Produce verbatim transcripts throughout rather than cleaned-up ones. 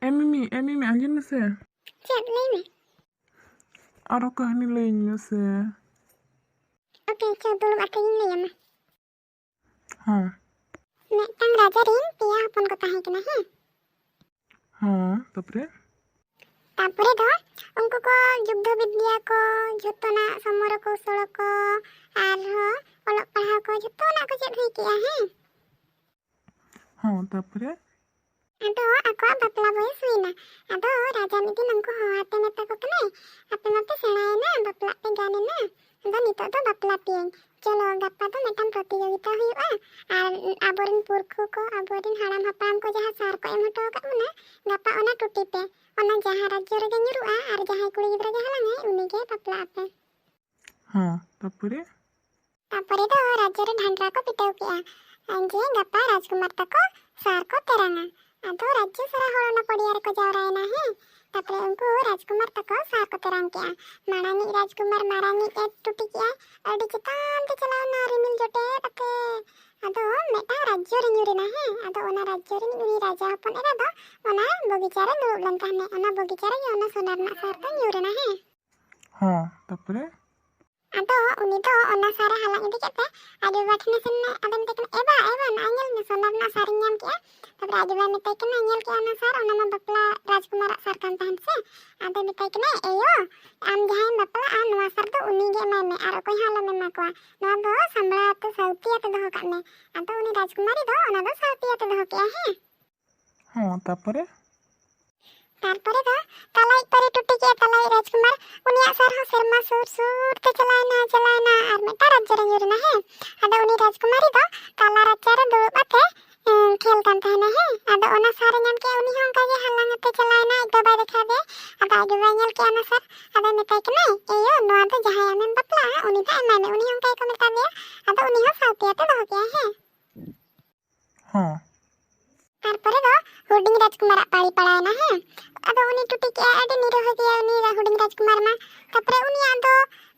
ᱮ ᱢᱤᱢᱤ, ᱮ ᱢᱤᱢᱤ, ᱟᱸᱡᱚᱢ ᱢᱮᱥᱮ᱾ ᱪᱮᱫ? ᱞᱟᱹᱭ ᱢᱮ᱾ ᱟᱨᱚ ᱠᱟᱹᱦᱱᱤ ᱞᱟᱹᱭᱟᱹᱧ ᱢᱮᱥᱮ᱾ ᱳᱠᱮ, ᱪᱚ ᱫᱩᱲᱩᱵ ᱟᱨ ᱠᱟᱹᱦᱱᱤᱧ ᱞᱟᱹᱭ ᱟᱢᱟ᱾ ᱦᱮᱸ᱾ ᱢᱤᱫᱴᱟᱝ ᱨᱟᱡᱟ ᱨᱤᱱ ᱯᱮᱭᱟ ᱦᱚᱯᱚᱱ ᱠᱚ ᱛᱟᱦᱮᱸ ᱠᱟᱱᱟ, ᱦᱮᱸ᱾ ᱦᱮᱸ, ᱛᱟᱯᱚᱨᱮ? ᱛᱟᱯᱚᱨᱮ ᱫᱚ ᱩᱱᱠᱩ ᱠᱚ ᱡᱩᱫᱽᱫᱷᱚ ᱵᱤᱫᱽᱭᱟ ᱠᱚ, ᱡᱷᱚᱛᱚᱱᱟᱜ ᱥᱚᱢᱚᱨ ᱠᱚᱣᱥᱚᱞ ᱠᱚ, ᱟᱨᱦᱚᱸ ᱚᱞᱚᱜ ᱯᱟᱲᱦᱟᱣ ᱠᱚ, ᱡᱷᱚᱛᱚᱱᱟᱜ ᱠᱚ ᱪᱮᱫ ᱦᱩᱭ ᱠᱮᱜᱼᱟ, ᱦᱮᱸ᱾ ᱦᱚᱸ, ᱛᱟᱯᱚᱨᱮ? ᱟᱫᱚ ᱟᱠᱚᱣᱟᱜ ᱵᱟᱯᱞᱟ ᱵᱚᱭᱮᱥ ᱦᱩᱭᱱᱟ᱾ ᱟᱫᱚ ᱨᱟᱡᱟ ᱢᱤᱫ ᱫᱤᱱ ᱩᱱᱠᱩ ᱦᱚᱦᱚ ᱟᱛᱮ ᱢᱮᱛᱟ ᱠᱚ ᱠᱟᱱᱟᱭ, "ᱟᱯᱮ ᱢᱟᱯᱮ ᱥᱮᱬᱟᱭᱮᱱᱟ, ᱵᱟᱯᱞᱟᱜ ᱯᱮ ᱜᱟᱱ ᱮᱱᱟ, ᱟᱫᱚ ᱱᱤᱛᱚᱜ ᱫᱚ ᱵᱟᱯᱞᱟ ᱯᱮᱭᱟᱹᱧ᱾ ᱪᱚᱞᱚ, ᱜᱟᱯᱟ ᱫᱚ ᱢᱤᱫᱴᱟᱝ ᱯᱨᱚᱛᱤᱡᱳᱜᱤᱛᱟ ᱦᱩᱭᱩᱜᱼᱟ, ᱟᱨ ᱟᱵᱚᱨᱮᱱ ᱯᱩᱨᱠᱷᱩ ᱠᱚ, ᱟᱵᱚᱨᱮᱱ ᱦᱟᱲᱟᱢ ᱦᱟᱯᱲᱟᱢ ᱠᱚ ᱡᱟᱦᱟᱸ ᱥᱟᱨ ᱠᱚ ᱮᱢ ᱦᱚᱴᱚ ᱟᱠᱟᱫ ᱵᱚᱱᱟ, ᱜᱟᱯᱟ ᱚᱱᱟ ᱴᱩᱴᱤ ᱯᱮ᱾ ᱚᱱᱟ ᱡᱟᱦᱟᱸ ᱨᱟᱡᱽᱡᱚ ᱨᱮᱜᱮ ᱧᱩᱨᱩᱜᱼᱟ ᱟᱨ ᱡᱟᱦᱟᱸᱭ ᱠᱩᱲᱤ ᱜᱤᱫᱽᱨᱟᱹ ᱜᱮ ᱦᱟᱞᱟᱝᱟᱭ, ᱩᱱᱤᱜᱮ ᱵᱟᱯᱞᱟᱜ ᱟᱯᱮ᱾" ᱦᱚᱸ, ᱛᱟᱯᱚᱨᱮ? ᱛᱟᱯᱚᱨᱮ ᱫᱚ ᱨᱟᱡᱽᱡᱚ ᱨᱮ ᱰᱟᱸᱰᱨᱟ ᱠᱚ ᱯᱤᱴᱟᱹᱣ ᱠᱮᱜᱼᱟ, ᱡᱮ ᱜᱟᱯᱟ ᱨᱟᱡᱽᱠᱩᱢᱟᱨ ᱛᱟᱠᱚ ᱥᱟᱨ ᱠᱚ ᱛᱮᱨᱟᱝᱟ᱾ ᱟᱫᱚ ᱨᱟᱡᱽᱡᱚ ᱥᱟᱨᱟ ᱦᱚᱲ ᱚᱱᱟ ᱯᱚᱲᱤᱭᱟ ᱨᱮᱠᱚ ᱡᱟᱣᱨᱟᱭᱮᱱᱟ, ᱦᱮᱸ᱾ ᱛᱟᱯᱚᱨᱮ ᱩᱱᱠᱩ ᱨᱟᱡᱽᱠᱩᱢᱟᱨ ᱛᱟᱠᱚ ᱥᱟᱨ ᱠᱚ ᱛᱮᱨᱟᱝ ᱠᱮᱜᱼᱟ᱾ ᱢᱟᱲᱟᱝᱤᱡ ᱨᱟᱡᱽᱠᱩᱢᱟᱨ ᱢᱟᱨᱟᱝᱤᱡ ᱮ ᱴᱩᱴᱤ ᱠᱮᱜᱼᱟ, ᱟᱹᱰᱤ ᱪᱮᱛᱟᱱ ᱛᱮ ᱪᱟᱞᱟᱣ ᱮᱱᱟ ᱨᱤᱢᱤᱞ ᱡᱚᱴᱮᱫ ᱟᱛᱮ᱾ ᱟᱫᱚ ᱢᱤᱫᱴᱟᱝ ᱨᱟᱡᱽᱡᱚ ᱨᱮ ᱧᱩᱨ ᱮᱱᱟ, ᱦᱮᱸ᱾ ᱟᱫᱚ ᱚᱱᱟ ᱨᱟᱡᱽᱡᱚ ᱨᱤᱱᱤᱡ ᱩᱱᱤ ᱨᱟᱡᱟ ᱦᱚᱯᱚᱱ ᱮᱨᱟ ᱫᱚ ᱚᱱᱟ ᱵᱚᱜᱤᱪᱟ ᱨᱮ ᱫᱩᱲᱩᱵ ᱞᱮᱱ ᱛᱟᱦᱮᱱᱮ, ᱚᱱᱟ ᱵᱚᱜᱤᱪᱟ ᱨᱮᱜᱮ ᱚᱱᱟ ᱥᱚᱱᱟ ᱨᱮᱱᱟᱜ ᱥᱟᱨ ᱫᱚ ᱧᱩᱨ ᱮᱱᱟ, ᱦᱮᱸ᱾ ᱦᱚᱸ, ᱛᱟᱯᱚᱨᱮ? ᱟᱫᱚ ᱩᱱᱤ ᱫᱚ ᱚᱱᱟ ᱥᱟᱨ ᱮ ᱦᱟᱞᱟᱝ ᱤᱫᱤ ᱠᱮᱫ ᱛᱮ ᱟᱡ ᱵᱟᱵᱟ ᱴᱷᱮᱱᱮ ᱥᱮᱱ ᱮᱱᱟ᱾ ᱟᱫᱚ ᱢᱮᱛᱟᱭ ᱠᱟᱱᱟ, "ᱮ ᱵᱟ, ᱮ ᱵᱟ, ᱱᱚᱜᱼᱚᱭ ᱧᱮᱞ ᱢᱮ, ᱥᱚᱱᱟ ᱨᱮᱱᱟᱜ ᱥᱟᱨ ᱤᱧ ᱧᱟᱢ ᱠᱮᱜᱼᱟ᱾" ᱛᱟᱯᱚᱨᱮ ᱟᱡ ᱵᱟᱵᱟᱭ ᱢᱮᱛᱟᱭ ᱠᱟᱱᱟ, "ᱧᱮᱞ ᱠᱮᱜᱼᱟ ᱚᱱᱟ ᱥᱟᱨ, ᱚᱱᱟ ᱢᱟ ᱵᱟᱯᱞᱟ ᱨᱟᱡᱽᱠᱩᱢᱟᱨᱟᱜ ᱥᱟᱨ ᱠᱟᱱ ᱛᱟᱦᱮᱱ ᱥᱮ?" ᱟᱫᱚᱭ ᱢᱮᱛᱟᱭ ᱠᱟᱱᱟ, "ᱮᱭᱳ, ᱟᱢ ᱡᱟᱦᱟᱸᱭᱮᱢ ᱵᱟᱯᱞᱟᱜᱼᱟ, ᱱᱚᱣᱟ ᱥᱟᱨ ᱫᱚ ᱩᱱᱤ ᱜᱮ ᱮᱢᱟᱭ ᱢᱮ, ᱟᱨ ᱚᱠᱚᱭ ᱦᱚᱸ ᱟᱞᱚᱢ ᱮᱢᱟ ᱠᱚᱣᱟ᱾ ᱱᱚᱣᱟ ᱫᱚ ᱥᱟᱢᱵᱲᱟᱣ ᱟᱛᱮ, ᱥᱟᱹᱣᱛᱤ ᱟᱛᱮ ᱫᱚᱦᱚ ᱠᱟᱜ ᱢᱮ᱾" ᱟᱫᱚ ᱩᱱᱤ ᱨᱟᱡᱽᱠᱩᱢᱟᱨᱤ ᱫᱚ ᱚᱱᱟ ᱫᱚ ᱥᱟᱹᱣᱛᱤ ᱟᱛᱮ ᱫᱚᱦᱚ ᱠᱮᱜᱼᱟᱭ, ᱦᱮᱸ᱾ ᱦᱚᱸ, ᱛᱟᱯᱚᱨᱮ? ᱛᱟᱨᱯᱚᱨᱮ ᱫᱚ ᱛᱟᱞᱟᱭᱤᱡ ᱯᱟᱹᱨᱤ ᱴᱩᱴᱤ ᱠᱮᱜᱼᱟ, ᱛᱟᱞᱟᱭᱤᱡ ᱨᱟᱡᱽᱠᱩᱢᱟᱨ᱾ ᱩᱱᱤᱭᱟᱜ ᱥᱟᱨ ᱦᱚᱸ ᱥᱮᱨᱢᱟ ᱥᱩᱨ ᱥᱩᱨ ᱛᱮ ᱪᱟᱞᱟᱣᱮᱱᱟ, ᱪᱟᱞᱟᱣᱮᱱᱟ, ᱟᱨ ᱢᱤᱫᱴᱟᱝ ᱨᱟᱡᱽᱡᱚ ᱨᱮ ᱧᱩᱨ ᱮᱱᱟ, ᱦᱮᱸ᱾ ᱟᱫᱚ ᱩᱱᱤ ᱨᱟᱡᱽᱠᱩᱢᱟᱨᱤ ᱫᱚ ᱛᱟᱞᱟ ᱨᱟᱪᱟ ᱨᱮ ᱫᱩᱲᱩᱵ ᱠᱟᱛᱮ, ᱮᱸ, ᱠᱷᱮᱞ ᱠᱟᱱ ᱛᱟᱦᱮᱱᱟ, ᱦᱮᱸ᱾ ᱟᱫᱚ ᱚᱱᱟ ᱥᱟᱨ ᱮ ᱧᱟᱢ ᱠᱮᱜᱼᱟ, ᱩᱱᱤ ᱦᱚᱸ ᱚᱱᱠᱟ ᱜᱮ ᱦᱟᱞᱟᱝ ᱟᱛᱮ ᱪᱟᱞᱟᱣᱮᱱᱟ, ᱟᱡ ᱵᱟᱵᱟᱭ ᱫᱮᱠᱷᱟᱣ ᱫᱮᱭᱟ᱾ ᱟᱫᱚ ᱟᱡ ᱵᱟᱵᱟᱭ ᱧᱮᱞ ᱠᱮᱜᱼᱟ ᱚᱱᱟ ᱥᱟᱨ, ᱟᱫᱚᱭ ᱢᱮᱛᱟᱭ ᱠᱟᱱᱟᱭ, "ᱮᱭᱳ, ᱱᱚᱣᱟ ᱫᱚ ᱡᱟᱦᱟᱸᱭ ᱟᱢᱮᱢ ᱵᱟᱯᱞᱟᱜᱼᱟ, ᱩᱱᱤ ᱫᱚ ᱮᱢᱟᱭ ᱢᱮ᱾" ᱩᱱᱤ ᱦᱚᱸ ᱚᱱᱠᱟ ᱜᱮᱠᱚ ᱢᱮᱛᱟ ᱫᱮᱭᱟ᱾ ᱟᱫᱚ ᱩᱱᱤ ᱦᱚᱸ ᱥᱟᱶᱛᱮ ᱟᱛᱮ ᱫᱚᱦᱚ ᱠᱮᱜᱼᱟᱭ, ᱦᱮᱸ᱾ ᱦᱚᱸ᱾ ᱛᱟᱨᱯᱚᱨᱮ ᱫᱚ ᱦᱩᱰᱤᱧ ᱨᱟᱡᱽᱠᱩᱢᱟᱨᱟᱜ ᱯᱟᱹᱲᱤ ᱯᱟᱲᱟᱣᱮᱱᱟ, ᱦᱮᱸ᱾ ᱟᱫᱚ ᱩᱱᱤ ᱴᱩᱴᱤ ᱠᱮᱜᱼᱟᱭ, ᱟᱹᱰᱤ ᱱᱤᱨᱟᱹᱦᱚ ᱜᱮᱭᱟ ᱩᱱᱤ ᱨᱟ-, ᱦᱩᱰᱤᱧ ᱨᱟᱡᱽᱠᱩᱢᱟᱨ ᱢᱟ᱾ ᱛᱟᱨᱯᱚᱨᱮ ᱩᱱᱤᱭᱟᱜ ᱫᱚ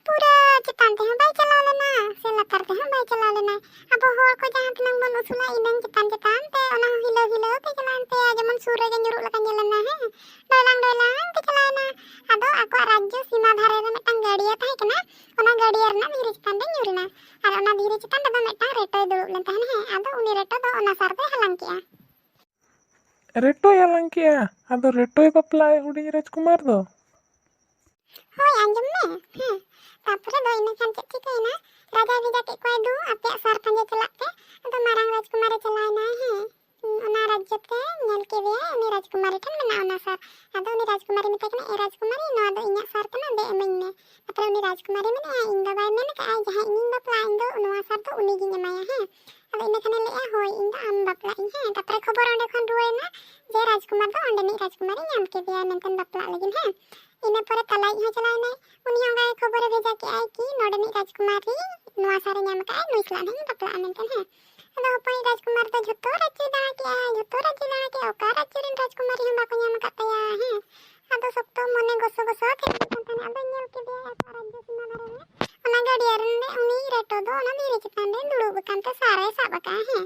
ᱯᱩᱨᱟᱹ ᱪᱮᱛᱟᱱ ᱛᱮᱦᱚᱸ ᱵᱟᱭ ᱪᱟᱞᱟᱣ ᱞᱮᱱᱟ, ᱥᱮ ᱞᱟᱛᱟᱨ ᱛᱮᱦᱚᱸ ᱵᱟᱭ ᱪᱟᱞᱟᱣ ᱞᱮᱱᱟ᱾ ᱟᱵᱚ ᱦᱚᱲ ᱠᱚ ᱡᱟᱦᱟᱸ ᱛᱤᱱᱟᱹᱜ ᱵᱚᱱ ᱩᱥᱩᱞᱟ, ᱤᱱᱟᱹᱝ ᱪᱮᱛᱟᱱ ᱪᱮᱛᱟᱱ ᱛᱮ ᱚᱱᱟ ᱦᱚᱸ ᱦᱤᱞᱟᱹᱣ ᱦᱤᱞᱟᱹᱣ ᱛᱮ ᱪᱟᱞᱟᱣᱮᱱ ᱛᱟᱭᱟ, ᱡᱮᱢᱚᱱ ᱥᱩᱨ ᱨᱮᱜᱮ ᱧᱩᱨᱩᱜ ᱞᱮᱠᱟ ᱧᱮᱞ ᱮᱱᱟ᱾ ᱰᱚᱭᱞᱟᱝ ᱰᱚᱭᱞᱟᱝ ᱛᱮ ᱪᱟᱞᱟᱣᱮᱱᱟ᱾ ᱟᱫᱚ ᱟᱠᱚᱣᱟᱜ ᱨᱟᱡᱽᱡᱚ ᱥᱤᱢᱟ ᱫᱷᱟᱨᱮ ᱨᱮ ᱢᱤᱫᱴᱟᱝ ᱜᱟᱹᱰᱭᱟᱹ ᱛᱟᱦᱮᱸ ᱠᱟᱱᱟ᱾ ᱚᱱᱟ ᱜᱟᱹᱰᱭᱟᱹ ᱨᱮᱱᱟᱜ ᱫᱷᱤᱨᱤ ᱪᱮᱛᱟᱱ ᱨᱮ ᱧᱩᱨ ᱮᱱᱟ᱾ ᱟᱨ ᱚᱱᱟ ᱫᱷᱤᱨᱤ ᱪᱮᱛᱟᱱ ᱨᱮᱫᱚ ᱢᱤᱫᱴᱟᱝ ᱨᱮᱴᱚᱭ ᱫᱩᱲᱩᱵ ᱞᱮᱱ ᱛᱟᱦᱮᱱ᱾ ᱦᱮᱸ, ᱟᱫᱚ ᱩᱱᱤ ᱨᱮᱴᱚ ᱫᱚ ᱚᱱᱟ ᱥᱟᱨ ᱫᱚᱭ ᱦᱟᱞᱟᱝ ᱠᱮᱜᱼᱟ᱾ ᱨᱮᱴᱚᱭ ᱦᱟᱞᱟᱝ ᱠᱮᱜᱼᱟ? ᱟᱫᱚ ᱨᱮᱴᱚᱭ ᱵᱟᱯᱞᱟᱜᱼᱟᱭ ᱦᱩᱰᱤᱧ ᱨᱟᱡᱽᱠᱩᱢᱟᱨ ᱫᱚ? ᱦᱳᱭ, ᱟᱸᱡᱚᱢ ᱢᱮ᱾ ᱦᱮᱸ, ᱛᱟᱨᱯᱚᱨᱮ ᱫᱚ ᱤᱱᱟᱹ ᱠᱷᱟᱱ ᱪᱮᱫ ᱪᱤᱠᱟᱹᱭᱮᱱᱟ? ᱨᱟᱡᱟᱭ ᱵᱷᱮᱡᱟ ᱠᱮᱫ ᱠᱚᱣᱟᱭ ᱫᱩ ᱟᱯᱮᱭᱟᱜ ᱥᱟᱨ ᱯᱟᱸᱡᱟ ᱪᱟᱞᱟᱜ ᱯᱮ᱾ ᱟᱫᱚ ᱢᱟᱨᱟᱝ ᱨᱟᱡᱽᱠᱩᱢᱟᱨᱮ ᱪᱟᱞᱟᱣᱮᱱᱟᱭ᱾ ᱦᱮᱸ, ᱚᱱᱟ ᱨᱟᱡᱽᱡᱚ ᱛᱮ ᱧᱮᱞ ᱠᱮᱫᱮᱭᱟᱭ, ᱩᱱᱤ ᱨᱟᱡᱽᱠᱩᱢᱟᱨᱤ ᱴᱷᱮᱱ ᱢᱮᱱᱟᱜᱼᱟ ᱚᱱᱟ ᱥᱟᱨ᱾ ᱟᱫᱚ ᱩᱱᱤ ᱨᱟᱡᱽᱠᱩᱢᱟᱨᱤ ᱢᱮᱛᱟᱭ ᱠᱟᱱᱟ, "ᱮ ᱨᱟᱡᱽᱠᱩᱢᱟᱨᱤ, ᱱᱚᱣᱟ ᱫᱚ ᱤᱧᱟᱹᱜ ᱥᱟᱨ ᱠᱟᱱᱟ, ᱫᱮ ᱮᱢᱟᱹᱧ ᱢᱮ᱾" ᱛᱟᱨᱯᱚᱨᱮ ᱩᱱᱤ ᱨᱟᱡᱽᱠᱩᱢᱟᱨᱤ ᱢᱮᱱᱮᱫᱼᱟᱭ, "ᱤᱧ ᱫᱚ ᱵᱟᱭ ᱢᱮᱱ ᱟᱠᱟᱫᱼᱟ, ᱡᱟᱦᱟᱸᱭ ᱤᱧᱤᱧ ᱵᱟᱯᱞᱟᱜᱼᱟ, ᱤᱧ ᱫᱚ ᱱᱚᱣᱟ ᱥᱟᱨ ᱫᱚ ᱩᱱᱤᱜᱤᱧ ᱮᱢᱟᱭᱟ᱾" ᱦᱮᱸ, ᱟᱫᱚ ᱤᱱᱟᱹ ᱠᱷᱟᱱᱮ ᱞᱟᱹᱭᱮᱫᱼᱟ, "ᱦᱳᱭ, ᱤᱧ ᱫᱚ ᱟᱢ ᱵᱟᱯᱞᱟᱜ ᱤᱧ᱾" ᱦᱮᱸ, ᱛᱟᱨᱯᱚᱨᱮ ᱠᱷᱚᱵᱚᱨ ᱚᱸᱰᱮ ᱠᱷᱚᱱ ᱨᱩᱣᱟᱹᱲ ᱮᱱᱟ ᱡᱮ ᱨᱟᱡᱽᱠᱩᱢᱟᱨ ᱫᱚ ᱚᱸᱰᱮᱱᱤᱡ ᱨᱟᱡᱽᱠᱩᱢᱟᱨᱤ ᱧᱟᱢ ᱠᱮᱫᱮᱭᱟ ᱢᱮᱱᱛᱮ ᱵᱟᱯᱞᱟᱜ ᱞᱟᱹᱜᱤᱫ᱾ ᱦᱮᱸ, ᱤᱱᱟᱹ ᱯᱚᱨᱮ ᱛᱟᱞᱟᱭᱤᱡ ᱦᱚᱸ ᱪᱟᱞᱟᱣ ᱮᱱᱟᱭ, ᱩᱱᱤ ᱦᱚᱸ ᱚᱱᱠᱟ ᱜᱮ ᱠᱷᱚᱵᱚᱨᱮ ᱵᱷᱮᱡᱟ ᱠᱮᱜᱼᱟᱭ ᱠᱤ ᱱᱚᱰᱮᱱᱤᱡ ᱨᱟᱡᱽᱠᱩᱢᱟᱨᱤ ᱱᱚᱣᱟ ᱥᱟᱨᱮ ᱧᱟᱢ ᱟᱠᱟᱫᱼᱟᱭ, ᱱᱩᱭ ᱥᱟᱞᱟᱜ ᱱᱟᱦᱟᱜ ᱤᱧ ᱵᱟᱯᱞᱟᱜᱼᱟ ᱢᱮᱱᱛᱮ᱾ ᱦᱮᱸ, ᱟᱫᱚ ᱦᱚᱯᱚᱱᱤᱡ ᱨᱟᱡᱽᱠᱩᱢᱟᱨ ᱫᱚ ᱡᱷᱚᱛᱚ ᱨᱟᱡᱽᱡᱚᱭ ᱫᱟᱬᱟ ᱠᱮᱜᱼᱟ, ᱡᱷᱚᱛᱚ ᱨᱟᱡᱽᱡᱚᱭ ᱫᱟᱬᱟ ᱠᱮᱜᱼᱟ, ᱚᱠᱟ ᱨᱟᱡᱽᱡᱚ ᱨᱮᱱ ᱨᱟᱡᱽᱠᱩᱢᱟᱨᱤ ᱦᱚᱸ ᱵᱟᱠᱚ ᱧᱟᱢ ᱟᱠᱟᱫ ᱛᱟᱭᱟ᱾ ᱦᱮᱸ, ᱟᱫᱚ ᱥᱚᱠᱛᱚ ᱢᱚᱱᱮ ᱜᱚᱥᱚ ᱜᱚᱥᱚ ᱟᱛᱮ ᱦᱤᱡᱩᱜ ᱠᱟᱱ ᱛᱟᱦᱮᱱᱟ᱾ ᱟᱫᱚ ᱧᱮᱞ ᱠᱮᱫᱮᱭᱟᱭ ᱚᱠᱟ ᱨᱟᱡᱽᱡᱚ ᱥᱤᱢᱟ ᱫᱷᱟᱨᱮ ᱨᱮ ᱚᱱᱟ ᱜᱟᱹᱰᱭᱟᱹ ᱨᱮ ᱩᱱᱤ ᱨᱮᱴᱚ ᱫᱚ ᱚᱱᱟ ᱫᱷᱤᱨᱤ ᱪᱮᱛᱟᱱ ᱨᱮ ᱫᱩᱲᱩᱵ ᱟᱠᱟᱱ ᱛᱮ ᱥᱟᱨᱮ ᱥᱟᱵ ᱟᱠᱟᱫᱼᱟ᱾ ᱦᱮᱸ,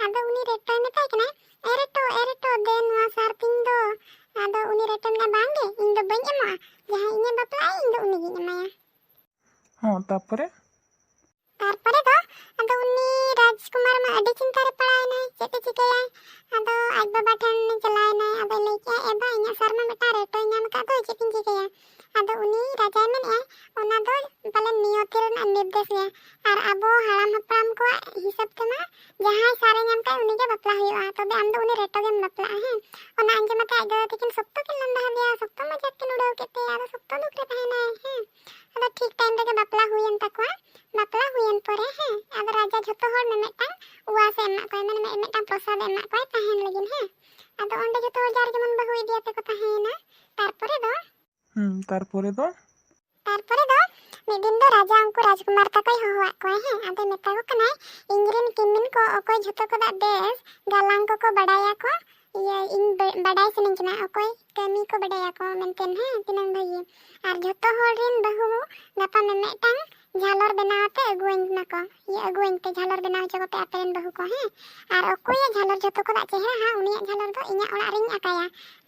ᱟᱫᱚ ᱩᱱᱤ ᱨᱮᱴᱚᱭ ᱢᱮᱛᱟᱭ ᱠᱟᱱᱟ, "ᱮ ᱨᱮᱴᱚ, ᱮ ᱨᱮᱴᱚ, ᱫᱮ ᱱᱚᱣᱟ ᱥᱟᱨ ᱛᱤᱧ ᱫᱚ᱾" ᱟᱫᱚ ᱩᱱᱤ ᱨᱮᱴᱚᱭ ᱢᱮᱱᱟ, "ᱵᱟᱝ ᱜᱮ, ᱤᱧ ᱫᱚ ᱵᱟᱹᱧ ᱮᱢᱚᱜᱼᱟ, ᱡᱟᱦᱟᱸᱭ ᱤᱧᱮ ᱵᱟᱯᱞᱟᱜᱼᱟ, ᱤᱧ ᱫᱚ ᱩᱱᱤᱜᱤᱧ ᱮᱢᱟᱭᱟ᱾" ᱦᱚᱸ, ᱛᱟᱨᱯᱚᱨᱮ? ᱛᱟᱨᱯᱚᱨᱮ ᱫᱚ ᱟᱫᱚ ᱩᱱᱤ ᱨᱟᱡᱽᱠᱩᱢᱟᱨ ᱢᱟ ᱟᱹᱰᱤ ᱪᱤᱱᱛᱟ ᱨᱮ ᱯᱟᱲᱟᱣ ᱮᱱᱟᱭ, ᱪᱮᱫ ᱮ ᱪᱤᱠᱟᱹᱭᱟᱭ? ᱟᱫᱚ ᱟᱡ ᱵᱟᱵᱟ ᱴᱷᱮᱱ ᱪᱟᱞᱟᱣ ᱮᱱᱟᱭ, ᱟᱫᱚᱭ ᱞᱟᱹᱭ ᱠᱮᱜᱼᱟ, "ᱮ ᱵᱟ, ᱤᱧᱟᱹᱜ ᱥᱟᱨ ᱢᱟ ᱢᱤᱫᱴᱟᱝ ᱨᱮᱴᱚᱭ ᱧᱟᱢ ᱟᱠᱟᱫ ᱫᱚ, ᱪᱮᱫ ᱤᱧ ᱪᱤᱠᱟᱹᱭᱟ?" ᱟᱫᱚ ᱩᱱᱤ ᱨᱟᱡᱟᱭ ᱢᱮᱱᱮᱜᱼᱟ, "ᱚᱱᱟ ᱫᱚ ᱯᱟᱞᱮᱱ ᱱᱤᱭᱚᱛᱤ ᱨᱮᱱᱟᱜ ᱱᱤᱨᱫᱮᱥ ᱜᱮ, ᱟᱨ ᱟᱵᱚ ᱦᱟᱲᱟᱢ ᱦᱟᱯᱲᱟᱢ ᱠᱚᱣᱟᱜ ᱦᱤᱥᱟᱹᱵ ᱛᱮᱢᱟ ᱡᱟᱦᱟᱸᱭ ᱥᱟᱨᱮ ᱧᱟᱢ ᱠᱟᱭ ᱩᱱᱤᱜᱮ ᱵᱟᱯᱞᱟ ᱦᱩᱭᱩᱜᱼᱟ, ᱛᱚᱵᱮ ᱟᱢ ᱫᱚ ᱩᱱᱤ ᱨᱮᱴᱚ ᱜᱮᱢ ᱵᱟᱯᱞᱟᱜᱼᱟ᱾" ᱦᱮᱸ, ᱚᱱᱟ ᱟᱸᱡᱚᱢ ᱠᱟᱛᱮ ᱟᱡ ᱫᱟᱫᱟ ᱛᱟᱹᱠᱤᱱ ᱥᱚᱠᱛᱚ ᱠᱤᱱ ᱞᱟᱸᱫᱟ ᱟᱫᱮᱭᱟ, ᱥᱚᱠᱛᱚ ᱢᱚᱡᱟᱠ ᱠᱤᱱ ᱩᱰᱟᱹᱣ ᱠᱮᱫ ᱛᱟᱭᱟ, ᱟᱫᱚ ᱥᱚᱠᱛᱚ ᱫᱩᱠ ᱨᱮ ᱛᱟᱦᱮᱸᱱᱟᱭ᱾ ᱦᱮᱸ, ᱟᱫᱚ ᱴᱷᱤᱠ ᱴᱟᱭᱤᱢ ᱨᱮᱜᱮ ᱵᱟᱯᱞᱟ ᱦᱩᱭᱮᱱ ᱛᱟᱠᱚᱣᱟ᱾ ᱵᱟᱯᱞᱟ ᱦᱩᱭᱮᱱ ᱯᱚᱨᱮ, ᱦᱮᱸ, ᱟᱫᱚ ᱨᱟᱡᱟ ᱡᱷᱚᱛᱚ ᱦᱚᱲ ᱢᱤᱢᱤᱫᱴᱟᱝ ᱩᱣᱟᱥ ᱮ ᱮᱢᱟᱜ ᱠᱚᱣᱟ, ᱢᱟᱱᱮ ᱢᱤᱢᱤᱫᱴᱟᱝ ᱯᱨᱚᱥᱟᱫ ᱮ ᱮᱢᱟᱜ ᱠᱚᱣᱟ ᱛᱟᱦᱮᱱ ᱞᱟᱹᱜᱤᱫ᱾ ᱦᱮᱸ, ᱟᱫᱚ ᱚᱸᱰᱮ ᱡᱷᱚᱛᱚ ᱦᱚᱲ ᱡᱟᱨ ᱡᱮᱢᱚᱱ ᱵᱟᱹᱦᱩ ᱤᱫᱤᱭᱟᱛᱮ ᱠᱚ ᱛᱟᱦᱮᱸᱭᱮᱱᱟ᱾ ᱛᱟᱨᱯᱚᱨᱮ ᱫᱚ ᱦᱩᱸ, ᱛᱟᱨᱯᱚᱨᱮ ᱫᱚ? ᱛᱟᱨᱯᱚᱨᱮ ᱫᱚ ᱢᱤᱫ ᱫᱤᱱ ᱫᱚ ᱨᱟᱡᱟ ᱩᱱᱠᱩ ᱨᱟᱡᱽᱠᱩᱢᱟᱨ ᱛᱟᱠᱚᱭ ᱦᱚᱦᱚᱣᱟᱫ ᱠᱚᱣᱟ᱾ ᱦᱮᱸ, ᱟᱫᱚᱭ ᱢᱮᱛᱟ ᱠᱚ ᱠᱟᱱᱟᱭ, "ᱤᱧᱨᱮᱱ ᱠᱤᱢᱤᱱ ᱠᱚ ᱚᱠᱚᱭ ᱡᱷᱚᱛᱚ ᱠᱷᱚᱱᱟᱜ ᱵᱮᱥ ᱜᱟᱞᱟᱝ ᱠᱚᱠᱚ ᱵᱟᱰᱟᱭᱟᱠᱚ, ᱤᱭᱟᱹ, ᱤᱧ ᱵᱟ-, ᱵᱟᱰᱟᱭ ᱥᱟᱱᱟᱧ ᱠᱟᱱᱟ ᱚᱠᱚᱭ ᱠᱟᱹᱢᱤ ᱠᱚ ᱵᱟᱰᱟᱭᱟᱠᱚ ᱢᱮᱱᱛᱮ, ᱦᱮᱸ, ᱛᱤᱱᱟᱹᱝ ᱵᱷᱟᱹᱜᱤ᱾ ᱟᱨ ᱡᱷᱚᱛᱚ ᱦᱚᱲ ᱨᱮᱱ ᱵᱟᱹᱦᱩ ᱜᱟᱯᱟ ᱢᱤᱢᱤᱫᱴᱟᱝ ᱡᱷᱟᱞᱚᱨ ᱵᱮᱱᱟᱣ ᱟᱛᱮ ᱟᱹᱜᱩᱣᱟᱹᱧ ᱢᱟᱠᱚ, ᱤᱭᱟᱹ, ᱟᱹᱜᱩᱣᱟᱹᱧ ᱯᱮ, ᱡᱷᱟᱞᱚᱨ ᱵᱮᱱᱟᱣ ᱦᱚᱪᱚ ᱠᱚᱯᱮ ᱟᱯᱮ ᱨᱮᱱ ᱵᱟᱹᱦᱩ ᱠᱚ, ᱦᱮᱸ᱾ ᱟᱨ ᱚᱠᱚᱭᱟᱜ ᱡᱷᱟᱞᱚᱨ ᱡᱷᱚᱛᱚ ᱠᱷᱚᱱᱟᱜ ᱪᱮᱦᱨᱟ ᱦᱟᱸᱜ, ᱩᱱᱤᱭᱟᱜ ᱡᱷᱟᱞᱚᱨ ᱫᱚ ᱤᱧᱟᱹᱜ ᱚᱲᱟᱜ ᱨᱤᱧ ᱟᱠᱟᱭᱟ᱾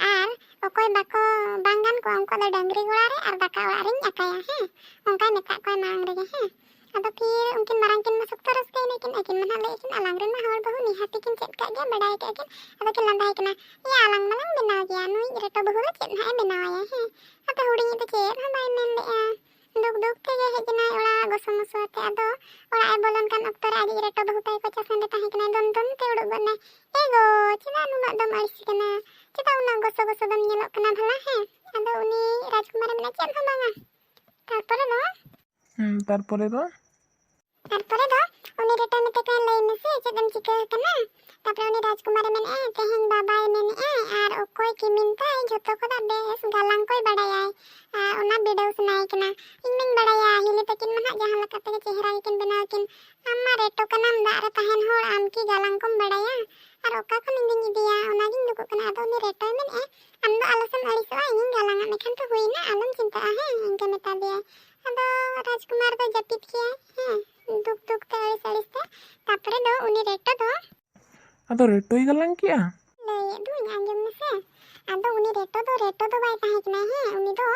ᱟᱨ ᱚᱠᱚᱭ ᱵᱟᱠᱚ ᱵᱟᱝ ᱜᱟᱱ ᱠᱚᱣᱟ, ᱩᱱᱠᱩ ᱫᱚ ᱰᱟᱹᱝᱨᱤ ᱜᱚᱲᱟ ᱨᱮ ᱟᱨ ᱫᱟᱠᱟ ᱚᱲᱟᱜ ᱨᱤᱧ ᱟᱠᱟᱭᱟ, ᱦᱮᱸ, ᱚᱱᱠᱟᱭ ᱢᱮᱛᱟᱜ ᱠᱚᱣᱟ ᱢᱟᱲᱟᱝ ᱨᱮᱜᱮ, ᱦᱮᱸ᱾ ᱟᱫᱚ ᱯᱷᱤᱨ ᱩᱱᱠᱤᱱ ᱢᱟᱨᱟᱝ ᱠᱤᱱ ᱢᱟ ᱥᱚᱠᱛᱚ ᱨᱟᱹᱥᱠᱟᱹᱭᱮᱱᱟ ᱠᱤᱱ, ᱟᱹᱠᱤᱱ ᱢᱟ ᱱᱟᱦᱟᱜ ᱞᱟᱹᱭᱮᱫ ᱠᱤᱱ, "ᱟᱞᱟᱝ ᱨᱮᱱ ᱢᱟ ᱦᱚᱲ ᱵᱟᱹᱦᱩ ᱱᱤᱦᱟᱹᱛᱤ ᱠᱤᱱ ᱪᱮᱫ ᱠᱟᱜ ᱜᱮᱭᱟ, ᱵᱟᱰᱟᱭ ᱠᱟᱜ ᱠᱤᱱ", ᱟᱫᱚ ᱠᱤᱱ ᱞᱟᱸᱫᱟᱭ ᱠᱟᱱᱟ, "ᱮᱭᱟ, ᱟᱞᱟᱝ ᱢᱟᱞᱟᱝ ᱵᱮᱱᱟᱣ ᱜᱮᱭᱟ, ᱱᱩᱭᱤᱡ ᱨᱮᱴᱚ ᱵᱟᱹᱦᱩ ᱫᱚ ᱪᱮᱫ ᱱᱟᱦᱟᱜ ᱮ ᱵᱮᱱᱟᱣᱟᱭᱟ, ᱦᱮᱸ?" ᱟᱫᱚ ᱦᱩᱰᱤᱧᱤᱡ ᱫᱚ ᱪᱮᱫ ᱦᱚᱸ ᱵᱟᱭ ᱢᱮᱱ ᱞᱮᱜᱼᱟ, ᱫᱩᱠ ᱫᱩᱠ ᱛᱮᱜᱮ ᱦᱮᱡ ᱮᱱᱟᱭ ᱚᱲᱟᱜ ᱜᱚᱥᱚ ᱢᱚᱥᱚ ᱟᱛᱮ᱾ ᱟᱫᱚ ᱚᱲᱟᱜ ᱮ ᱵᱚᱞᱚᱱ ᱠᱟᱱ ᱚᱠᱛᱚ ᱨᱮ ᱟᱡᱤᱡ ᱨᱮᱴᱚ ᱵᱟᱹᱦᱩ ᱛᱟᱭ ᱠᱚᱪᱟ ᱥᱮᱱ ᱨᱮ ᱛᱟᱦᱮᱸ ᱠᱟᱱᱟᱭ, ᱫᱚᱱ ᱫᱚᱱ ᱛᱮ ᱩᱰᱩᱠ ᱜᱚᱫ ᱱᱟᱭ, "ᱮ ᱜᱚ, ᱪᱮᱫᱟᱜ ᱱᱩᱱᱟᱹᱜ ᱫᱚᱢ ᱟᱹᱲᱤᱥ ᱠᱟᱱᱟ? ᱪᱮᱫᱟᱜ ᱩᱱᱟᱹᱜ ᱜᱚᱥᱚ ᱜᱚᱥᱚ ᱫᱚᱢ ᱧᱮᱞᱚᱜ ᱠᱟᱱᱟ ᱵᱷᱟᱞᱟ, ᱦᱮᱸ?" ᱟᱫᱚ ᱩᱱᱤ ᱨᱟᱡᱽᱠᱩᱢᱟᱨᱮ ᱢᱮᱱᱟ, "ᱪᱮᱫ ᱦᱚᱸ ᱵᱟᱝᱟ᱾" ᱛᱟᱨᱯᱚᱨᱮ ᱫᱚ ᱦᱩᱸ, ᱛᱟᱨᱯᱚᱨᱮ ᱫᱚ? ᱛᱟᱨᱯᱚᱨᱮ ᱫᱚ ᱩᱱᱤ ᱨᱮᱴᱚᱭ ᱢᱮᱛᱟᱭ ᱠᱟᱱᱟ, "ᱞᱟᱹᱭ ᱢᱮᱥᱮ, ᱪᱮᱫ ᱮᱢ ᱪᱤᱠᱟᱹ ᱟᱠᱟᱱᱟ?" ᱛᱟᱨᱯᱚᱨᱮ ᱩᱱᱤ ᱨᱟᱡᱽᱠᱩᱢᱟᱨᱮ ᱢᱮᱱᱮᱫᱼᱟ, "ᱛᱮᱦᱮᱧ ᱵᱟᱵᱟᱭ ᱢᱮᱱᱮᱫᱼᱟ, ᱟᱨ ᱚᱠᱚᱭ ᱠᱤᱢᱤᱱ ᱛᱟᱭ ᱡᱷᱚᱛᱚ ᱠᱷᱚᱱᱟᱜ ᱵᱮᱥ ᱜᱟᱞᱟᱝ ᱠᱚᱭ ᱵᱟᱲᱟᱭᱟᱭ, ᱟᱨ ᱚᱱᱟ ᱵᱤᱰᱟᱹᱣ ᱥᱟᱱᱟᱭᱮ ᱠᱟᱱᱟ᱾ ᱤᱧ ᱢᱟᱧ ᱵᱟᱲᱟᱭᱟ, ᱦᱤᱞᱤ ᱛᱟᱹᱠᱤᱱ ᱢᱟ ᱱᱟᱦᱟᱜ ᱡᱟᱦᱟᱸ ᱞᱮᱠᱟ ᱛᱮᱜᱮ ᱪᱮᱦᱨᱟ ᱜᱮᱠᱤᱱ ᱵᱮᱱᱟᱣ ᱠᱤᱱ᱾ ᱟᱢ ᱢᱟ ᱨᱮᱴᱚ ᱠᱟᱱᱟᱢ, ᱫᱟᱜ ᱨᱮ ᱛᱟᱦᱮᱱ ᱦᱚᱲ, ᱟᱢ ᱠᱤ ᱜᱟᱞᱟᱝ ᱠᱚᱢ ᱵᱟᱲᱟᱭᱟ? ᱟᱨ ᱚᱠᱟ ᱠᱷᱚᱱ ᱤᱧ ᱫᱩᱧ ᱤᱫᱤᱭᱟ? ᱚᱱᱟᱜᱤᱧ ᱫᱩᱠᱩᱜ ᱠᱟᱱᱟ᱾" ᱟᱫᱚ ᱩᱱᱤ ᱨᱮᱴᱚᱭ ᱢᱮᱱᱮᱫᱼᱟ, "ᱟᱢ ᱫᱚ ᱟᱞᱚ ᱥᱮᱢ ᱟᱹᱲᱤᱥᱚᱜᱼᱟ, ᱤᱧᱤᱧ ᱜᱟᱞᱟᱝ ᱟᱫ ᱢᱮᱠᱷᱟᱱ ᱛᱚ ᱦᱩᱭᱱᱟ, ᱟᱞᱚᱢ ᱪᱤᱱᱛᱟᱹᱜᱼᱟ, ᱦᱮᱸ?" ᱤᱱᱠᱟᱹ ᱢᱮᱛᱟ ᱫᱮᱭᱟᱭ᱾ ᱟᱫᱚ ᱨᱟᱡᱽᱠᱩᱢᱟᱨ ᱫᱚ ᱡᱟᱹᱯᱤᱫ ᱠᱮᱜᱼᱟᱭ, ᱦᱮᱸ, ᱫᱩᱠ ᱫᱩᱠ ᱛᱮ, ᱟᱹᱲᱤᱥ ᱟᱹᱲᱤᱥ ᱛᱮ᱾ ᱛᱟᱨᱯᱚᱨᱮ ᱫᱚ ᱩᱱᱤ ᱨᱮᱴᱚ ᱫᱚ ᱟᱫᱚ ᱨᱮᱴᱚᱭ ᱜᱟᱞᱟᱝ ᱠᱮᱜᱼᱟ? ᱞᱟᱹᱭᱮᱫ ᱫᱩᱧ, ᱟᱸᱡᱚᱢ ᱢᱮᱥᱮ᱾ ᱟᱫᱚ ᱩᱱᱤ ᱨᱮᱴᱚ ᱫᱚ ᱨᱮᱴᱚ ᱫᱚ ᱵᱟᱭ ᱛᱟᱦᱮᱸ ᱠᱟᱱᱟᱭ, ᱦᱮᱸ, ᱩᱱᱤ ᱫᱚ,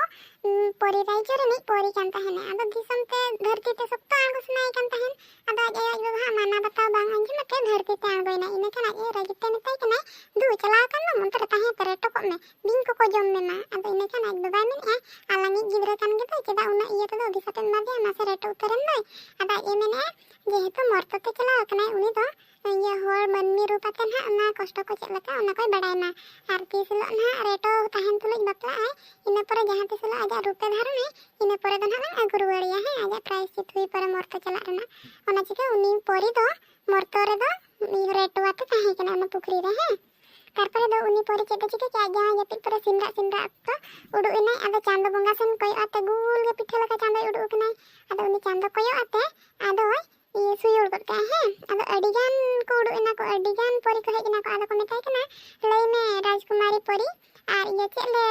ᱩᱢ, ᱯᱚᱨᱤ ᱨᱟᱡᱽᱡᱚ ᱨᱤᱱᱤᱡ ᱯᱚᱨᱤ ᱠᱟᱱ ᱛᱟᱦᱮᱱᱟᱭ᱾ ᱟᱫᱚ ᱫᱤᱥᱚᱢ ᱛᱮ, ᱫᱷᱟᱹᱨᱛᱤ ᱛᱮ ᱥᱚᱠᱛᱚ ᱟᱬᱜᱚ ᱥᱟᱱᱟᱭᱮ ᱠᱟᱱ ᱛᱟᱦᱮᱱ᱾ ᱟᱫᱚ ᱟᱡ ᱟᱭᱳ ᱟᱡ ᱵᱟᱵᱟᱣᱟᱜ ᱢᱟᱱᱟ ᱵᱟᱛᱟᱣ ᱵᱟᱝ ᱟᱸᱡᱚᱢ ᱟᱛᱮ ᱫᱷᱟᱹᱨᱛᱤ ᱛᱮ ᱟᱬᱜᱚᱭᱮᱱᱟᱭ᱾ ᱤᱱᱟᱹ ᱠᱷᱟᱱ ᱟᱡ ᱟᱭᱳ ᱨᱟᱹᱜᱤ ᱛᱮ ᱢᱮᱛᱟᱭ ᱠᱟᱱᱟᱭ, "ᱫᱩ, ᱪᱟᱞᱟᱣ ᱟᱠᱟᱱ ᱫᱚᱢ, ᱚᱱᱛᱮ ᱨᱮ ᱛᱟᱦᱮᱸ ᱦᱟᱛᱟᱲ ᱨᱮ, ᱴᱚᱠᱚᱜ ᱢᱮ, ᱵᱤᱧ ᱠᱚᱠᱚ ᱡᱚᱢ ᱢᱮ ᱢᱟ᱾" ᱟᱫᱚ ᱤᱱᱟᱹ ᱠᱷᱟᱱ ᱟᱡ ᱵᱟᱵᱟᱭ ᱢᱮᱱᱮᱫᱼᱟ, "ᱟᱞᱟᱝᱤᱡ ᱜᱤᱫᱽᱨᱟᱹ ᱠᱟᱱ ᱜᱮᱫᱚᱭ, ᱪᱮᱫᱟᱜ ᱩᱱᱟᱹᱜ ᱤᱭᱟᱹ ᱛᱮᱫᱚ ᱚᱵᱷᱤᱥᱟᱯ ᱮᱢ ᱮᱢᱟ ᱫᱮᱭᱟ? ᱢᱟᱥᱮ ᱨᱮᱴᱚ ᱩᱛᱟᱹᱨᱮᱱ ᱫᱚᱭ᱾" ᱟᱫᱚ ᱟᱡ ᱮ ᱢᱮᱱᱮᱫᱼᱟ, ᱡᱮᱦᱮᱛᱩ ᱢᱚᱨᱛᱚ ᱛᱮ ᱪᱟᱞᱟᱣ ᱟᱠᱟᱱᱟᱭ, ᱩᱱᱤ ᱫᱚ ᱤᱭᱟᱹ ᱦᱚᱲ ᱢᱟᱹᱱᱢᱤ ᱨᱩᱯ ᱟᱛᱮ ᱱᱟᱦᱟᱜ ᱚᱱᱟ ᱠᱚᱥᱴᱚ ᱠᱚ ᱪᱮᱫ ᱞᱮᱠᱟ, ᱚᱱᱟ ᱠᱚᱭ ᱵᱟᱰᱟᱭ ᱢᱟ᱾ ᱟᱨ ᱛᱤᱥ ᱦᱤᱞᱳᱜ ᱱᱟᱦᱟᱜ ᱨᱮᱴᱚ ᱛᱟᱦᱮᱱ ᱛᱩᱞᱩᱡ ᱵᱟᱯᱞᱟᱜ ᱟᱭ, ᱤᱱᱟᱹ ᱯᱚᱨᱮ ᱡᱟᱦᱟᱸ ᱛᱤᱥ ᱦᱤᱞᱳᱜ ᱟᱡᱟᱜ ᱨᱩᱯ ᱮ ᱫᱷᱟᱨᱚᱱᱟᱭ, ᱤᱱᱟᱹ ᱯᱚᱨᱮ ᱫᱚ ᱱᱟᱦᱟᱜ ᱞᱟᱝ ᱟᱹᱜᱩ ᱨᱩᱣᱟᱹᱲᱮᱭᱟ, ᱦᱮᱸ, ᱟᱡᱟᱜ ᱯᱨᱟᱭᱥᱪᱤᱛ ᱦᱩᱭ ᱯᱚᱨᱮ ᱢᱚᱨᱛᱚ ᱪᱟᱞᱟᱜ ᱨᱮᱱᱟᱜ᱾ ᱚᱱᱟ ᱪᱤᱠᱟᱹ ᱩᱱᱤ ᱯᱚᱨᱤ ᱫᱚ ᱢᱚᱨᱛᱚ ᱨᱮᱫᱚ ᱨᱮᱴᱚ ᱟᱛᱮ ᱛᱟᱦᱮᱸ ᱠᱟᱱᱟ ᱚᱱᱟ ᱯᱩᱠᱷᱨᱤ ᱨᱮ, ᱦᱮᱸ᱾ ᱛᱟᱨᱯᱚᱨᱮ ᱫᱚ ᱩᱱᱤ ᱯᱚᱨᱤ ᱪᱮᱫ ᱫᱚ ᱪᱤᱠᱟᱹ ᱠᱮᱜᱼᱟ, ᱡᱟᱦᱟᱸ ᱡᱟᱹᱯᱤᱫ ᱯᱚᱨᱮ ᱥᱤᱢᱨᱟᱜ ᱥᱤᱢᱨᱟᱜ ᱚᱠᱛᱚ ᱩᱰᱩᱠ ᱮᱱᱟᱭ, ᱟᱫᱚ ᱪᱟᱸᱫᱚ ᱵᱚᱸᱜᱟ ᱥᱮᱱ ᱠᱚᱭᱚᱜ ᱟᱛᱮ ᱜᱩᱞ ᱜᱮ ᱯᱤᱴᱷᱟᱹ ᱞᱮᱠᱟ ᱪᱟᱸᱫᱚᱭ ᱩᱰᱩᱠ ᱟᱠᱟᱱᱟᱭ᱾ ᱟᱫᱚ ᱩᱱᱤ ᱪᱟᱸᱫᱚ ᱠᱚᱭᱚᱜ ᱟᱛᱮ ᱟᱫᱚᱭ ᱤᱭᱟᱹ ᱥᱩᱭᱩᱲ ᱜᱚᱫ ᱠᱟᱜᱼᱟ, ᱦᱮᱸ᱾ ᱟᱫᱚ ᱟᱹᱰᱤ ᱜᱟᱱ ᱠᱚ ᱩᱰᱩᱠ ᱮᱱᱟ ᱠᱚ, ᱟᱹᱰᱤ ᱜᱟᱱ ᱯᱚᱨᱤ ᱠᱚ ᱦᱮᱡ ᱮᱱᱟ ᱠᱚ᱾ ᱟᱫᱚ ᱠᱚ ᱢᱮᱛᱟᱭ ᱠᱟᱱᱟ, "ᱞᱟᱹᱭ ᱢᱮ ᱨᱟᱡᱽᱠᱩᱢᱟᱨᱤ ᱯᱚᱨᱤ, ᱟᱨ ᱤᱭᱟᱹ ᱪᱮᱫ ᱞᱮ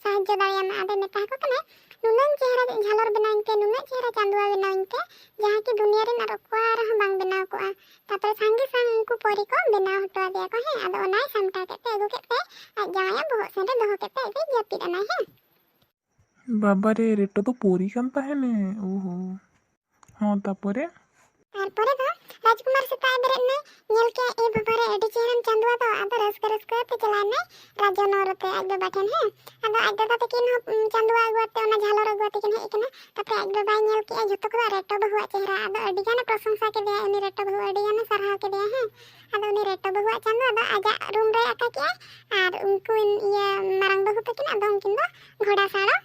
ᱥᱟᱦᱟᱡᱽᱡᱚ ᱫᱟᱲᱮᱭᱟᱢᱟ?" ᱟᱫᱚᱭ ᱢᱮᱛᱟ ᱠᱚ ᱠᱟᱱᱟᱭ, ᱱᱩᱱᱟᱹᱝ ᱪᱮᱦᱨᱟ ᱡᱷᱟᱞᱚᱨ ᱵᱮᱱᱟᱣᱤᱧ ᱯᱮ, ᱱᱩᱱᱟᱹᱜ ᱪᱮᱦᱨᱟ ᱪᱟᱸᱫᱩᱣᱟ ᱵᱮᱱᱟᱣᱤᱧ ᱯᱮ, ᱡᱟᱦᱟᱸ ᱠᱤ ᱫᱩᱱᱤᱭᱟᱹ ᱨᱮᱱ ᱟᱨ ᱚᱠᱟ ᱨᱮᱦᱚᱸ ᱵᱟᱝ ᱵᱮᱱᱟᱣ ᱠᱚᱜᱼᱟ᱾ ᱛᱟᱨᱯᱚᱨᱮ ᱥᱟᱸᱜᱮ ᱥᱟᱝ ᱩᱱᱠᱩ ᱯᱚᱨᱤ ᱠᱚ ᱵᱮᱱᱟᱣ ᱦᱚᱴᱚ ᱟᱫᱮᱭᱟ ᱠᱚ, ᱦᱮᱸ, ᱟᱫᱚ ᱚᱱᱟᱭ ᱥᱟᱢᱴᱟᱣ ᱠᱮᱫ ᱛᱮ ᱟᱹᱜᱩ ᱠᱮᱫ ᱛᱮ ᱟᱡ ᱡᱟᱶᱟᱭᱟᱜ ᱵᱚᱦᱚᱜ ᱥᱮᱱ ᱨᱮ ᱫᱚᱦᱚ ᱠᱮᱫ ᱛᱮ ᱟᱡ ᱫᱚᱭ ᱡᱟᱹᱯᱤᱫ ᱮᱱᱟᱭ, ᱦᱮᱸ᱾ ᱵᱟᱵᱟᱨᱮ, ᱨᱮᱴᱚ ᱫᱚ ᱯᱚᱨᱤ ᱠᱟᱱ ᱛᱟᱦᱮᱱᱮ᱾ ᱳᱦᱳ᱾ ᱦᱚᱸ, ᱛᱟᱯᱚᱨᱮ? ᱛᱟᱨᱯᱚᱨᱮ ᱫᱚ ᱨᱟᱡᱽᱠᱩᱢᱟᱨ ᱥᱮᱛᱟᱜ ᱮ ᱵᱮᱨᱮᱫ ᱮᱱᱟᱭ, ᱧᱮᱞ ᱠᱮᱜᱼᱟᱭ, ᱮ ᱵᱟᱵᱟᱨᱮ, ᱟᱹᱰᱤ ᱪᱮᱦᱨᱟᱱ ᱪᱟᱸᱫᱩᱣᱟ ᱫᱚ᱾ ᱟᱫᱚ ᱨᱟᱹᱥᱠᱟᱹ ᱨᱟᱹᱥᱠᱟᱹ ᱛᱮ ᱪᱟᱞᱟᱣ ᱮᱱᱟᱭ ᱨᱟᱡᱽ ᱱᱚᱜᱚᱨ ᱛᱮ ᱟᱡ ᱵᱟᱵᱟ ᱴᱷᱮᱱ, ᱦᱮᱸ᱾ ᱟᱫᱚ ᱟᱡ ᱫᱟᱫᱟ ᱛᱟᱹᱠᱤᱱ ᱦᱚᱸ, ᱩᱢ, ᱪᱟᱸᱫᱩᱣᱟ ᱟᱹᱜᱩ ᱟᱛᱮ, ᱚᱱᱟ ᱡᱷᱟᱞᱚᱨ ᱟᱹᱜᱩ ᱟᱛᱮ ᱠᱤᱱ ᱦᱮᱡ ᱟᱠᱟᱱᱟ᱾ ᱛᱟᱯᱚᱨᱮ ᱟᱡ ᱵᱟᱵᱟᱭ ᱧᱮᱞ ᱠᱮᱜᱼᱟ ᱡᱷᱚᱛᱚ ᱠᱷᱚᱱᱟᱜ ᱨᱮᱴᱚ ᱵᱟᱹᱦᱩᱣᱟᱜ ᱪᱮᱦᱨᱟ᱾ ᱟᱫᱚ ᱟᱹᱰᱤ ᱜᱟᱱᱮ ᱯᱨᱚᱥᱚᱝᱥᱟ ᱠᱮᱫᱮᱭᱟ ᱩᱱᱤ ᱨᱮᱴᱚ ᱵᱟᱹᱦᱩ, ᱟᱹᱰᱤ ᱜᱟᱱᱮ ᱥᱟᱨᱦᱟᱣ ᱠᱮᱫᱮᱭᱟ, ᱦᱮᱸ᱾ ᱟᱫᱚ ᱩᱱᱤ ᱨᱮᱴᱚ ᱵᱟᱹᱦᱩᱣᱟᱜ ᱪᱟᱸᱫᱩᱣᱟ ᱫᱚ ᱟᱡᱟᱜ ᱨᱩᱢ ᱨᱮᱭ ᱟᱠᱟ ᱠᱮᱜᱼᱟ, ᱟᱨ ᱩᱱᱠᱤᱱ, ᱤᱭᱟᱹ, ᱢᱟᱨᱟᱝ ᱵᱟᱹᱦᱩ ᱛᱟᱹᱠᱤᱱ ᱟᱫᱚ ᱩᱱᱠᱤᱱ ᱫᱚ ᱜᱷᱚᱲᱟ ᱥᱟᱲᱚ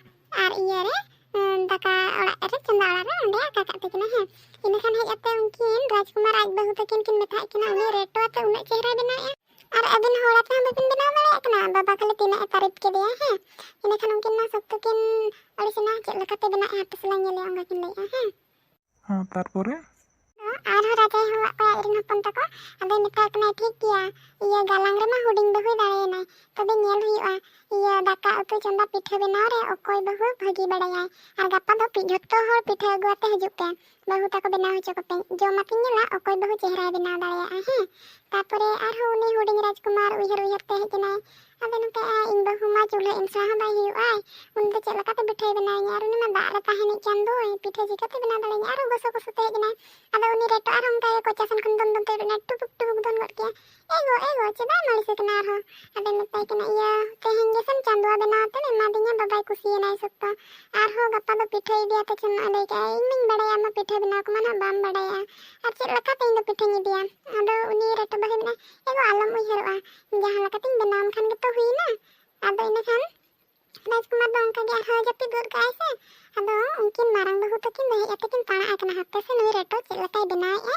ᱟᱨ ᱤᱭᱟᱹ ᱨᱮ, ᱩᱸ, ᱫᱟᱠᱟ ᱚᱲᱟᱜ ᱨᱮ, ᱪᱚᱸᱫᱟ ᱚᱲᱟᱜ ᱨᱮ ᱚᱸᱰᱮ ᱟᱠᱟ ᱠᱟᱜ ᱛᱟᱹᱠᱤᱱᱟ, ᱦᱮᱸ᱾ ᱤᱱᱟᱹ ᱠᱷᱟᱱ ᱦᱮᱡ ᱠᱟᱛᱮ ᱩᱱᱠᱤᱱ ᱨᱟᱡᱽᱠᱩᱢᱟᱨ ᱟᱡ ᱵᱟᱹᱦᱩ ᱛᱟᱹᱠᱤᱱ ᱠᱤᱱ ᱢᱮᱛᱟᱭ ᱠᱟᱱᱟ, "ᱩᱱᱤ ᱨᱮᱴᱚ ᱟᱛᱮ ᱩᱱᱟᱹᱜ ᱪᱮᱦᱨᱟᱭ ᱵᱮᱱᱟᱣᱮᱜᱼᱟ, ᱟᱨ ᱟᱹᱵᱤᱱ ᱦᱚᱲ ᱟᱛᱮ ᱦᱚᱸ ᱵᱟᱹᱵᱤᱱ ᱵᱮᱱᱟᱣ ᱫᱟᱲᱮᱭᱟᱜ ᱠᱟᱱᱟ?" ᱵᱟᱵᱟ ᱠᱷᱟᱹᱞᱤ ᱛᱤᱱᱟᱹᱜ ᱮ ᱛᱟᱹᱨᱤᱯ ᱠᱮᱫᱮᱭᱟ, ᱦᱮᱸ᱾ ᱤᱱᱟᱹ ᱠᱷᱟᱱ ᱩᱱᱠᱤᱱ ᱢᱟ ᱥᱚᱠᱛᱚ ᱠᱤᱱ ᱟᱹᱲᱤᱥᱮᱱᱟ, "ᱪᱮᱫ ᱞᱮᱠᱟᱛᱮ ᱵᱮᱱᱟᱣᱮᱜᱼᱟ, ᱦᱟᱯᱮ ᱥᱮᱞᱟᱝ ᱧᱮᱞᱮᱜᱼᱟ", ᱚᱱᱠᱟ ᱠᱤᱱ ᱞᱟᱹᱭᱮᱜᱼᱟ, ᱦᱮᱸ᱾ ᱦᱚᱸ, ᱛᱟᱨᱯᱚᱨᱮ? ᱟᱨᱦᱚᱸ ᱨᱟᱡᱟᱭ ᱦᱚᱦᱚᱣᱟᱫ ᱠᱚᱣᱟ ᱟᱡ ᱨᱮᱱ ᱦᱚᱯᱚᱱ ᱛᱟᱠᱚ᱾ ᱟᱫᱚᱭ ᱢᱮᱛᱟᱭ ᱠᱟᱱᱟ, "ᱴᱷᱤᱠ ᱜᱮᱭᱟ, ᱤᱭᱟᱹ, ᱜᱟᱞᱟᱝ ᱨᱮᱢᱟ ᱦᱩᱰᱤᱧ ᱵᱟᱹᱦᱩᱭ ᱫᱟᱲᱮᱭᱮᱱᱟᱭ, ᱛᱚᱵᱮ ᱧᱮᱞ ᱦᱩᱭᱩᱜᱼᱟ, ᱤᱭᱟᱹ, ᱫᱟᱠᱟ ᱩᱛᱩ ᱪᱚᱸᱫᱟ ᱯᱤᱴᱷᱟᱹ ᱵᱮᱱᱟᱣ ᱨᱮ ᱚᱠᱚᱭ ᱵᱟᱹᱦᱩ ᱵᱷᱟᱹᱜᱤ ᱵᱟᱲᱟᱭᱟᱭ᱾ ᱟᱨ ᱜᱟᱯᱟ ᱫᱚ ᱯᱤ-, ᱡᱷᱚᱛᱚ ᱦᱚᱲ ᱯᱤᱴᱷᱟᱹ ᱟᱹᱜᱩ ᱟᱛᱮ ᱦᱤᱡᱩᱜ ᱯᱮ, ᱵᱟᱹᱦᱩ ᱛᱟᱠᱚ ᱵᱮᱱᱟᱣ ᱦᱚᱪᱚ ᱠᱚᱯᱮ, ᱡᱚᱢ ᱟᱛᱮᱧ ᱧᱮᱞᱟ ᱚᱠᱚᱭ ᱵᱟᱹᱦᱩ ᱪᱮᱦᱨᱟᱭ ᱵᱮᱱᱟᱣ ᱫᱟᱲᱮᱭᱟᱜᱼᱟ, ᱦᱮᱸ?" ᱛᱟᱨᱯᱚᱨᱮ ᱟᱨᱦᱚᱸ ᱩᱱᱤ ᱦᱩᱰᱤᱧ ᱨᱟᱡᱽᱠᱩᱢᱟᱨ ᱩᱭᱦᱟᱹᱨ ᱩᱭᱦᱟᱹᱨ ᱛᱮ ᱦᱮᱡ ᱮᱱᱟᱭ᱾ ᱟᱫᱚ ᱱᱚᱛᱮ, ᱟ, ᱤᱧ ᱵᱟᱹᱦᱩ ᱢᱟ ᱪᱩᱞᱦᱟᱹ ᱮᱢ ᱥᱮᱬᱟ ᱦᱚᱸ ᱵᱟᱭ ᱦᱩᱭᱩᱜᱼᱟᱭ, ᱩᱱᱤ ᱫᱚ ᱪᱮᱫ ᱞᱮᱠᱟᱛᱮ ᱯᱤᱴᱷᱟᱹᱭ ᱵᱮᱱᱟᱣᱤᱧᱟ? ᱟᱨ ᱩᱱᱤ ᱢᱟ ᱫᱟᱜ ᱨᱮ ᱛᱟᱦᱮᱱᱤᱡ ᱪᱟᱸᱫᱚᱭ, ᱯᱤᱴᱷᱟᱹ ᱪᱤᱠᱟᱹᱛᱮ ᱵᱮᱱᱟᱣ ᱫᱟᱲᱮᱭᱟᱹᱧᱟ? ᱟᱨᱦᱚᱸ ᱜᱚᱥᱚ ᱜᱚᱥᱚ ᱛᱮ ᱦᱮᱡ ᱮᱱᱟᱭ᱾ ᱟᱫᱚ ᱩᱱᱤ ᱨᱮᱴᱚ ᱟᱨᱦᱚᱸ ᱚᱱᱠᱟ ᱜᱮ ᱠᱚᱪᱟ ᱥᱮᱱ ᱠᱷᱚᱱ ᱫᱚᱱ ᱫᱚᱱ ᱛᱮ ᱦᱮᱡ ᱮᱱᱟᱭ, ᱴᱩᱯᱩᱠ ᱴᱩᱯᱩᱠ ᱫᱚᱱ ᱜᱚᱫ ᱠᱮᱜᱼᱟᱭ, "ᱮ ᱜᱚ, ᱮ ᱜᱚ, ᱪᱮᱫᱟᱜ ᱮᱢ ᱟᱹᱲᱤᱥ ᱟᱠᱟᱱᱟ ᱟᱨᱦᱚᱸ?" ᱟᱫᱚᱭ ᱢᱮᱛᱟᱭ ᱠᱟᱱᱟ, "ᱤᱭᱟᱹ, ᱛᱮᱦᱮᱧ ᱜᱮᱥᱮᱢ ᱪᱟᱸᱫᱚᱣᱟ ᱵᱮᱱᱟᱣ ᱛᱮᱢ ᱮᱢᱟᱫᱤᱧᱟ, ᱵᱟᱵᱟᱭ ᱠᱩᱥᱤᱭᱮᱱᱟᱭ ᱥᱚᱠᱛᱚ᱾ ᱟᱨᱦᱚᱸ ᱜᱟᱯᱟ ᱫᱚ ᱯᱤᱴᱷᱟᱹ ᱤᱫᱤ ᱟᱛᱮ ᱪᱮᱢ ᱞᱟᱹᱭ ᱠᱮᱜᱼᱟ, ᱤᱧ ᱢᱟᱧ ᱵᱟᱲᱟᱭᱟ ᱟᱢ ᱢᱟ ᱯᱤᱴᱷᱟᱹ ᱵᱮᱱᱟᱣ ᱠᱚᱢᱟ ᱱᱟᱦᱟᱜ ᱵᱟᱢ ᱵᱟᱲᱟᱭᱟ᱾ ᱟᱨ ᱪᱮᱫ ᱞᱮᱠᱟᱛᱮ ᱤᱧ ᱫᱚ ᱯᱤᱴᱷᱟᱹᱧ ᱤᱫᱤᱭᱟ?" ᱟᱫᱚ ᱩᱱᱤ ᱨᱮᱴᱚ ᱵᱟᱹᱦᱩᱭ ᱢᱮᱱᱟ, "ᱮ ᱜᱚ, ᱟᱞᱚᱢ ᱩᱭᱦᱟᱹᱨᱚᱜᱼᱟ, ᱡᱟᱦᱟᱸ ᱞᱮᱠᱟᱛᱤᱧ ᱵᱮᱱᱟᱣ ᱟᱢ ᱠᱷᱟᱱ ᱜᱮᱛᱚ ᱦᱩᱭᱮᱱᱟ᱾" ᱟᱫᱚ ᱤᱱᱟᱹ ᱠᱷᱟᱱ ᱨᱟᱡᱽᱠᱩᱢᱟᱨ ᱫᱚ ᱚᱱᱠᱟ ᱜᱮ ᱟᱨᱦᱚᱸ ᱡᱟᱹᱯᱤᱫ ᱜᱚᱫ ᱠᱟᱜᱼᱟᱭ ᱥᱮ᱾ ᱟᱫᱚ ᱩᱱᱠᱤᱱ ᱢᱟᱨᱟᱝ ᱵᱟᱹᱦᱩ ᱛᱟᱹᱠᱤᱱ ᱫᱚ ᱦᱮᱡ ᱠᱟᱛᱮ ᱠᱤᱱ ᱯᱟᱲᱟᱜ ᱟᱠᱟᱱᱟ, ᱦᱟᱯᱮ ᱥᱮ ᱱᱩᱭ ᱨᱮᱴᱚ ᱪᱮᱫ ᱞᱮᱠᱟᱭ ᱵᱮᱱᱟᱣᱮᱫᱼᱟ,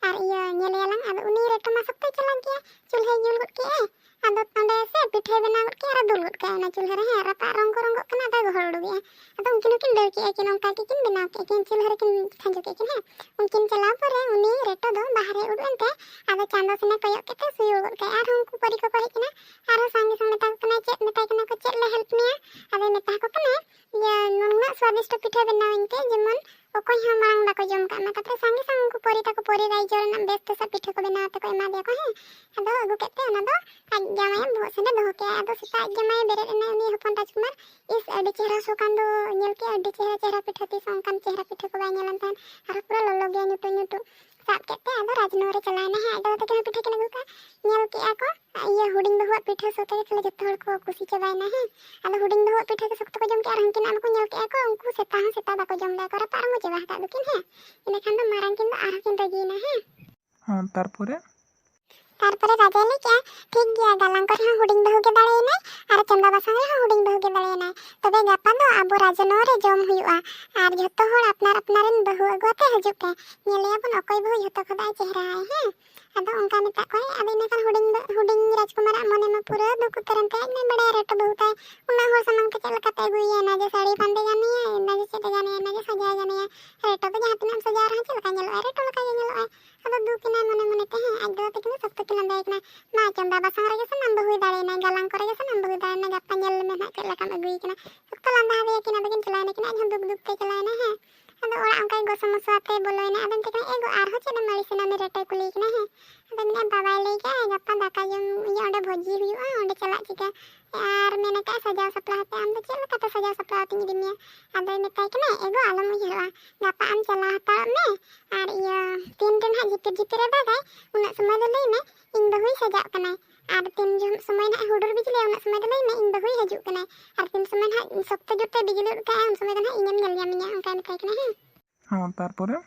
ᱟᱨ ᱤᱭᱟᱹ ᱧᱮᱞᱮᱭᱟᱞᱟᱝ᱾ ᱟᱫᱚ ᱩᱱᱤ ᱨᱮᱴᱚ ᱢᱟ ᱥᱚᱠᱛᱚᱭ ᱪᱟᱞᱟᱠ ᱜᱮᱭᱟ, ᱪᱩᱞᱦᱟᱹᱭ ᱡᱩᱞ ᱜᱚᱫ ᱠᱮᱜᱼᱟᱭ᱾ ᱟᱫᱚ ᱚᱸᱰᱮ ᱥᱮ ᱯᱤᱴᱷᱟᱹᱭ ᱵᱮᱱᱟᱣ ᱜᱚᱫ ᱠᱮᱜᱼᱟ ᱟᱨ ᱫᱩᱞ ᱜᱚᱫ ᱠᱟᱜᱼᱟᱭ ᱚᱱᱟ ᱪᱩᱞᱦᱟᱹ ᱨᱮ, ᱦᱮᱸ, ᱨᱟᱯᱟᱜ ᱨᱚᱝᱜᱚ ᱨᱚᱝᱜᱚᱜ ᱠᱟᱱᱟ, ᱟᱫᱚᱭ ᱜᱚᱦᱚᱲ ᱩᱰᱩᱠᱮᱜᱼᱟ᱾ ᱟᱫᱚ ᱩᱱᱠᱤᱱ ᱦᱚᱸᱠᱤᱱ ᱫᱟᱹᱲ ᱠᱮᱜᱼᱟ ᱠᱤᱱ, ᱚᱱᱠᱟ ᱜᱮᱠᱤᱱ ᱵᱮᱱᱟᱣ ᱠᱮᱜᱼᱟ ᱠᱤᱱ, ᱪᱩᱞᱦᱟᱹ ᱨᱮᱠᱤᱱ ᱠᱷᱟᱸᱡᱚ ᱠᱮᱜᱼᱟ ᱠᱤᱱ, ᱦᱮᱸ᱾ ᱩᱱᱠᱤᱱ ᱪᱟᱞᱟᱣ ᱯᱚᱨᱮ ᱩᱱᱤ ᱨᱮᱴᱚ ᱫᱚ ᱵᱟᱦᱨᱮ ᱩᱰᱩᱠ ᱮᱱᱛᱮ ᱟᱫᱚ ᱪᱟᱸᱫᱚ ᱥᱮᱱᱮ ᱠᱚᱭᱚᱜ ᱠᱮᱫ ᱛᱮ ᱥᱩᱭᱩᱲ ᱜᱚᱫ ᱠᱟᱭ᱾ ᱟᱨᱦᱚᱸ ᱩᱱᱠᱩ ᱯᱟᱹᱨᱤ ᱠᱚᱠᱚ ᱦᱮᱡ ᱮᱱᱟ, ᱟᱨᱦᱚᱸ ᱥᱟᱸᱜᱮ ᱥᱟᱸᱜᱮ ᱢᱮᱛᱟ ᱠᱚ ᱠᱟᱱᱟᱭ, "ᱪᱮᱫ?" ᱢᱮᱛᱟᱭ ᱠᱟᱱᱟ ᱠᱚ, "ᱪᱮᱫ ᱞᱮ ᱦᱮᱞᱯ ᱢᱮᱭᱟ?" ᱟᱫᱚᱭ ᱢᱮᱛᱟ ᱠᱚ ᱠᱟᱱᱟᱭ, ᱤᱭᱟᱹ, ᱱᱩᱱᱟᱹᱜ ᱛᱮ ᱡᱮᱢᱚᱱ ᱚᱠᱚᱭ ᱦᱚᱸ ᱢᱟᱲᱟᱝ ᱵᱟᱠᱚ ᱡᱚᱢ ᱠᱟᱜ ᱢᱟ᱾ ᱛᱟᱨᱯᱚᱨᱮ ᱥᱟᱸᱜᱮ ᱥᱟᱝ ᱩᱱᱠᱩ ᱯᱚᱨᱤ ᱛᱟᱠᱚ, ᱯᱚᱨᱤ ᱨᱟᱭᱡᱚ ᱨᱮᱱᱟᱜ ᱵᱮᱥ ᱛᱮ ᱥᱟᱵ ᱯᱤᱴᱷᱟᱹ ᱠᱚ ᱵᱮᱱᱟᱣ ᱛᱮᱠᱚ ᱮᱢᱟ ᱫᱮᱭᱟ ᱠᱚ, ᱦᱮᱸ᱾ ᱟᱫᱚ ᱟᱹᱜᱩ ᱠᱮᱫ ᱛᱮ ᱚᱱᱟ ᱫᱚ ᱟᱡ ᱡᱟᱶᱟᱭᱟᱜ ᱵᱚᱦᱚᱜ ᱥᱮᱱ ᱮ ᱫᱚᱦᱚ ᱠᱮᱜᱼᱟ᱾ ᱟᱫᱚ ᱥᱮᱛᱟᱜ ᱟᱡ ᱡᱟᱢᱟᱭᱮ ᱵᱮᱨᱮᱫ ᱮᱱᱟ, ᱩᱱᱤ ᱦᱚᱯᱚᱱ ᱨᱟᱡᱽᱠᱩᱢᱟᱨ, ᱤᱥ, ᱟᱹᱰᱤ ᱪᱮᱦᱨᱟ ᱥᱚ ᱠᱟᱱ ᱫᱚ, ᱧᱮᱞ ᱠᱮᱜᱼᱟ, ᱟᱹᱰᱤ ᱪᱮᱦᱨᱟ, ᱪᱮᱦᱨᱟ ᱯᱤᱴᱷᱟᱹ, ᱛᱤᱥ ᱦᱚᱸ ᱚᱱᱠᱟᱱ ᱪᱮᱦᱨᱟ ᱯᱤᱴᱷᱟᱹ ᱠᱚ ᱵᱟᱭ ᱧᱮᱞ ᱟᱱ ᱛᱟᱦᱮᱸᱫ᱾ ᱟᱨᱦᱚᱸ ᱯᱩᱨᱟᱹ ᱞᱚᱞᱚ ᱜᱮᱭᱟ, ᱧᱩᱴᱩ ᱧᱩᱴᱩ᱾ ᱥᱟᱵ ᱠᱮᱫ ᱛᱮ ᱟᱫᱚ ᱨᱟᱡᱽᱱᱚᱜᱚᱨ ᱮ ᱪᱟᱞᱟᱣᱮᱱᱟ, ᱦᱮᱸ᱾ ᱟᱡ ᱫᱟᱫᱟ ᱛᱟᱹᱠᱤᱱ ᱦᱚᱸ ᱯᱤᱴᱷᱟᱹ ᱠᱤᱱ ᱟᱹᱜᱩ ᱠᱟᱜᱼᱟ, ᱧᱮᱞ ᱠᱮᱜᱼᱟ ᱠᱚ, ᱤᱭᱟᱹ, ᱦᱩᱰᱤᱧ ᱵᱟᱹᱦᱩᱣᱟᱜ ᱯᱤᱴᱷᱟᱹ ᱥᱚ ᱛᱮᱜᱮ ᱠᱷᱟᱹᱞᱤ ᱡᱚᱛᱚ ᱦᱚᱲ ᱠᱚ ᱠᱩᱥᱤ ᱪᱟᱵᱟᱭᱮᱱᱟ, ᱦᱮᱸ᱾ ᱟᱫᱚ ᱦᱩᱰᱤᱧ ᱵᱟᱹᱦᱩᱣᱟᱜ ᱯᱤᱴᱷᱟᱹ ᱜᱮ ᱥᱚᱠᱛᱚ ᱠᱚ ᱡᱚᱢ ᱠᱮᱜᱼᱟ, ᱟᱨ ᱦᱟᱹᱱᱠᱤᱱᱟᱜ ᱢᱟᱠᱚ ᱧᱮᱞ ᱠᱮᱜᱼᱟ ᱠᱚ, ᱩᱱᱠᱩ ᱥᱮᱛᱟ ᱦᱚᱸ ᱥᱮᱛᱟ ᱵᱟᱠᱚ ᱡᱚᱢ ᱞᱮᱜᱼᱟ ᱠᱚ, ᱨᱟᱯᱟᱜ ᱨᱚᱝᱜᱚ ᱪᱟᱵᱟ ᱟᱠᱟᱫ ᱫᱚᱠᱤᱱ, ᱦᱮᱸ᱾ ᱤᱱᱟᱹᱠᱷᱟᱱ ᱫᱚ ᱢᱟᱨᱟᱝ ᱠᱤᱱ ᱫᱚ ᱟᱨᱦᱚᱸ ᱠᱤᱱ ᱨᱟᱹᱜᱤᱭᱮᱱᱟ, ᱦᱮᱸ᱾ ᱦᱮᱸ, ᱛᱟᱨᱯᱚᱨᱮ? ᱛᱟᱨᱯᱚᱨᱮ ᱨᱟᱡᱟᱭ ᱞᱟᱹᱭ ᱠᱮᱜᱼᱟ, ᱴᱷᱤᱠ ᱜᱮᱭᱟ, ᱜᱟᱞᱟᱝ ᱠᱚᱨᱮ ᱦᱚᱸ ᱦᱩᱰᱤᱧ ᱵᱟᱹᱦᱩ ᱜᱮ ᱫᱟᱲᱮᱭᱮᱱᱟᱭ ᱟᱨ ᱪᱚᱸᱫᱟ ᱵᱟᱥᱟᱝ ᱨᱮᱦᱚᱸ ᱦᱩᱰᱤᱧ ᱵᱟᱹᱦᱩ ᱜᱮ ᱫᱟᱲᱮᱭᱮᱱᱟᱭ᱾ ᱛᱚᱵᱮ ᱜᱟᱯᱟ ᱫᱚ ᱟᱵᱚ ᱨᱟᱡᱽᱱᱚᱜᱚᱨ ᱨᱮ ᱡᱚᱢ ᱦᱩᱭᱩᱜᱼᱟ, ᱟᱨ ᱡᱷᱚᱛᱚ ᱦᱚᱲ ᱟᱯᱱᱟᱨ ᱟᱯᱱᱟᱨ ᱨᱮᱱ ᱵᱟᱹᱦᱩ ᱟᱹᱜᱩ ᱟᱛᱮ ᱦᱤᱡᱩᱜ ᱯᱮ᱾ ᱧᱮᱞᱮᱭᱟᱵᱚᱱ ᱚᱠᱚᱭ ᱵᱟᱹᱦᱩ ᱡᱷᱚᱛᱚ ᱠᱷᱚᱱᱟᱜ ᱮ ᱪᱮᱦᱨᱟᱭᱟ, ᱦᱮᱸ᱾ ᱟᱫᱚ ᱚᱱᱠᱟ ᱢᱮᱛᱟᱜ ᱠᱚᱣᱟᱭ᱾ ᱟᱫᱚ ᱤᱱᱟᱹ ᱠᱷᱟᱱ ᱦᱩᱰᱤᱧ ᱫᱚ, ᱦᱩᱰᱤᱧ ᱨᱟᱡᱽᱠᱩᱢᱟᱨᱟᱜ ᱢᱚᱱᱮ ᱢᱟ ᱯᱩᱨᱟᱹ ᱫᱩᱠ ᱩᱛᱟᱹᱨᱮᱱ ᱛᱟᱭᱟ, ᱟᱡ ᱢᱟᱭ ᱵᱟᱲᱟᱭᱟ ᱨᱮᱴᱚ ᱵᱟᱹᱦᱩ ᱛᱟᱭ ᱩᱱᱟᱹᱜ ᱦᱚᱲ ᱥᱟᱢᱟᱝ ᱛᱮ ᱪᱮᱫ ᱞᱮᱠᱟᱛᱮ ᱟᱹᱜᱩᱭᱮᱭᱟ, ᱱᱟ ᱡᱮ ᱥᱟᱹᱲᱤ ᱵᱟᱸᱫᱮ ᱜᱟᱱᱮᱭᱟ, ᱱᱟ ᱡᱮ ᱪᱮᱫ ᱮ ᱜᱟᱱᱮᱭᱟ, ᱱᱟ ᱡᱮ ᱥᱟᱡᱟᱣ ᱜᱟᱱᱮᱭᱟ᱾ ᱨᱮᱴᱚ ᱫᱚ ᱡᱟᱦᱟᱸ ᱛᱤᱱᱟᱹᱜ ᱮᱢ ᱥᱟᱡᱟᱣ ᱨᱮᱦᱚᱸ ᱪᱮᱫ ᱞᱮᱠᱟ ᱧᱮᱞᱚᱜᱼᱟᱭ? ᱨᱮᱴᱚ ᱞᱮᱠᱟ ᱜᱮ ᱧᱮᱞᱚᱜᱼᱟᱭ᱾ ᱟᱫᱚ ᱫᱩᱠ ᱮᱱᱟᱭ ᱢᱚᱱᱮ ᱢᱚᱱᱮ ᱛᱮ, ᱦᱮᱸ, ᱟᱡ ᱫᱟᱫᱟ ᱛᱟᱹᱠᱤᱱ ᱫᱚ ᱥᱚᱠᱛᱚ ᱠᱤᱱ ᱞᱟᱸᱫᱟᱭᱮ ᱠᱟᱱᱟ, ᱢᱟ ᱪᱚᱸᱫᱟ ᱵᱟᱥᱟᱝ ᱨᱮᱜᱮ ᱥᱟᱱᱟᱢ ᱵᱟᱹᱦᱩᱭ ᱫᱟᱲᱮᱭᱮᱱᱟᱭ, ᱜᱟᱞᱟᱝ ᱠᱚᱨᱮ ᱜᱮ ᱥᱟᱱᱟᱢ ᱵᱟᱹᱦᱩᱭ ᱫᱟᱲᱮᱭᱮᱱᱟᱭ, ᱜᱟᱯᱟ ᱧᱮᱞ ᱢᱮ ᱱᱟᱦᱟᱜ ᱪᱮᱫ ᱞᱮᱠᱟᱢ ᱟᱹᱜᱩᱭᱮ ᱠᱟᱱᱟ᱾ ᱥᱚᱠᱛᱚ ᱞᱟᱸᱫᱟ ᱟᱫᱮᱭᱟ ᱠᱤᱱ, ᱟᱫᱚ ᱠᱤᱱ ᱪᱟᱞᱟᱣᱮᱱᱟ ᱠᱤᱱ, ᱟᱡ ᱦᱚᱸ ᱫᱩᱠ ᱫᱩᱠ ᱛᱮ ᱪᱟᱞᱟᱣᱮᱱᱟᱭ, ᱦᱮᱸ᱾ ᱟᱫᱚ ᱚᱲᱟᱜ ᱚᱱᱠᱟ ᱜᱮ ᱜᱚᱥᱚ ᱢᱚᱥᱚ ᱟᱛᱮ ᱵᱚᱞᱚᱭᱮᱱᱟ᱾ ᱟᱫᱚ ᱢᱮᱛᱟᱭ ᱠᱟᱱᱟ, "ᱮ ᱜᱚ, ᱟᱨᱦᱚᱸ ᱪᱮᱫ ᱮᱢ ᱟᱹᱲᱤᱥᱮᱱᱟ?" ᱩᱱᱤ ᱨᱮᱴᱚᱭ ᱠᱩᱞᱤᱭᱮ ᱠᱟᱱᱟ, ᱦᱮᱸ᱾ ᱟᱫᱚ ᱢᱮᱱᱮᱫᱼᱟ, "ᱵᱟᱵᱟᱭ ᱞᱟᱹᱭ ᱠᱟᱜᱼᱟ, ᱜᱟᱯᱟ ᱫᱟᱠᱟ ᱡᱚᱢ, ᱤᱭᱟᱹ, ᱚᱸᱰᱮ ᱵᱷᱚᱡᱤ ᱦᱩᱭᱩᱜᱼᱟ, ᱚᱸᱰᱮ ᱪᱟᱞᱟᱜ ᱪᱤᱠᱟᱹ? ᱟᱨ ᱢᱮᱱ ᱟᱠᱟᱫᱼᱟ, ᱥᱟᱡᱟᱣ ᱥᱟᱯᱲᱟᱣ ᱟᱛᱮ, ᱟᱢ ᱫᱚ ᱪᱮᱫ ᱞᱮᱠᱟᱛᱮ ᱥᱟᱡᱟᱣ ᱥᱟᱯᱲᱟᱣ ᱟᱛᱮᱧ ᱤᱫᱤ ᱢᱮᱭᱟ?" ᱟᱫᱚᱭ ᱢᱮᱛᱟᱭ ᱠᱟᱱᱟ, "ᱮ ᱜᱚ, ᱟᱞᱚᱢ ᱩᱭᱦᱟᱹᱨᱚᱜᱼᱟ, ᱜᱟᱯᱟ ᱟᱢ ᱪᱟᱞᱟᱣ ᱦᱟᱛᱟᱲᱚᱜ ᱢᱮ, ᱟᱨ ᱤᱭᱟᱹ, ᱛᱤᱱ ᱨᱮ ᱱᱟᱦᱟᱜ ᱡᱷᱤᱯᱤᱨ ᱡᱷᱤᱯᱤᱨ ᱮ ᱫᱟᱜᱟᱭ, ᱩᱱᱟᱹᱜ ᱥᱚᱢᱚᱭ ᱫᱚ ᱞᱟᱹᱭ ᱢᱮ, ᱤᱧ ᱵᱟᱹᱦᱩᱭ ᱥᱟᱡᱟᱜ ᱠᱟᱱᱟᱭ᱾ ᱟᱨ ᱛᱤᱱ ᱡᱚᱦᱚᱜ ᱥᱚᱢᱚᱭ ᱱᱟᱦᱟᱜ ᱦᱩᱰᱩᱨ ᱵᱤᱡᱽᱞᱤᱭᱟ, ᱩᱱᱟᱹᱜ ᱥᱚᱢᱚᱭ ᱫᱚ ᱞᱟᱹᱭ ᱢᱮ, ᱤᱧ ᱵᱟᱹᱦᱩᱭ ᱦᱤᱡᱩᱜ ᱠᱟᱱᱟᱭ᱾ ᱟᱨ ᱛᱤᱱ ᱥᱚᱢᱚᱭ ᱱᱟᱦᱟᱜ ᱥᱚᱠᱛᱚ ᱡᱳᱨᱛᱮ ᱵᱤᱡᱽᱞᱤ ᱜᱚᱫ ᱠᱟᱜᱼᱟᱭ, ᱩᱱ ᱥᱚᱢᱚᱭ ᱫᱚ ᱱᱟᱦᱟᱜ ᱤᱧᱮᱢ ᱧᱮᱞ ᱧᱟᱢᱤᱧᱟ", ᱚᱱᱠᱟᱭ ᱢᱮᱛᱟᱭ ᱠᱟᱱᱟ, ᱦᱮᱸ᱾ ᱦᱚᱸ, ᱛᱟᱨᱯᱚᱨᱮ?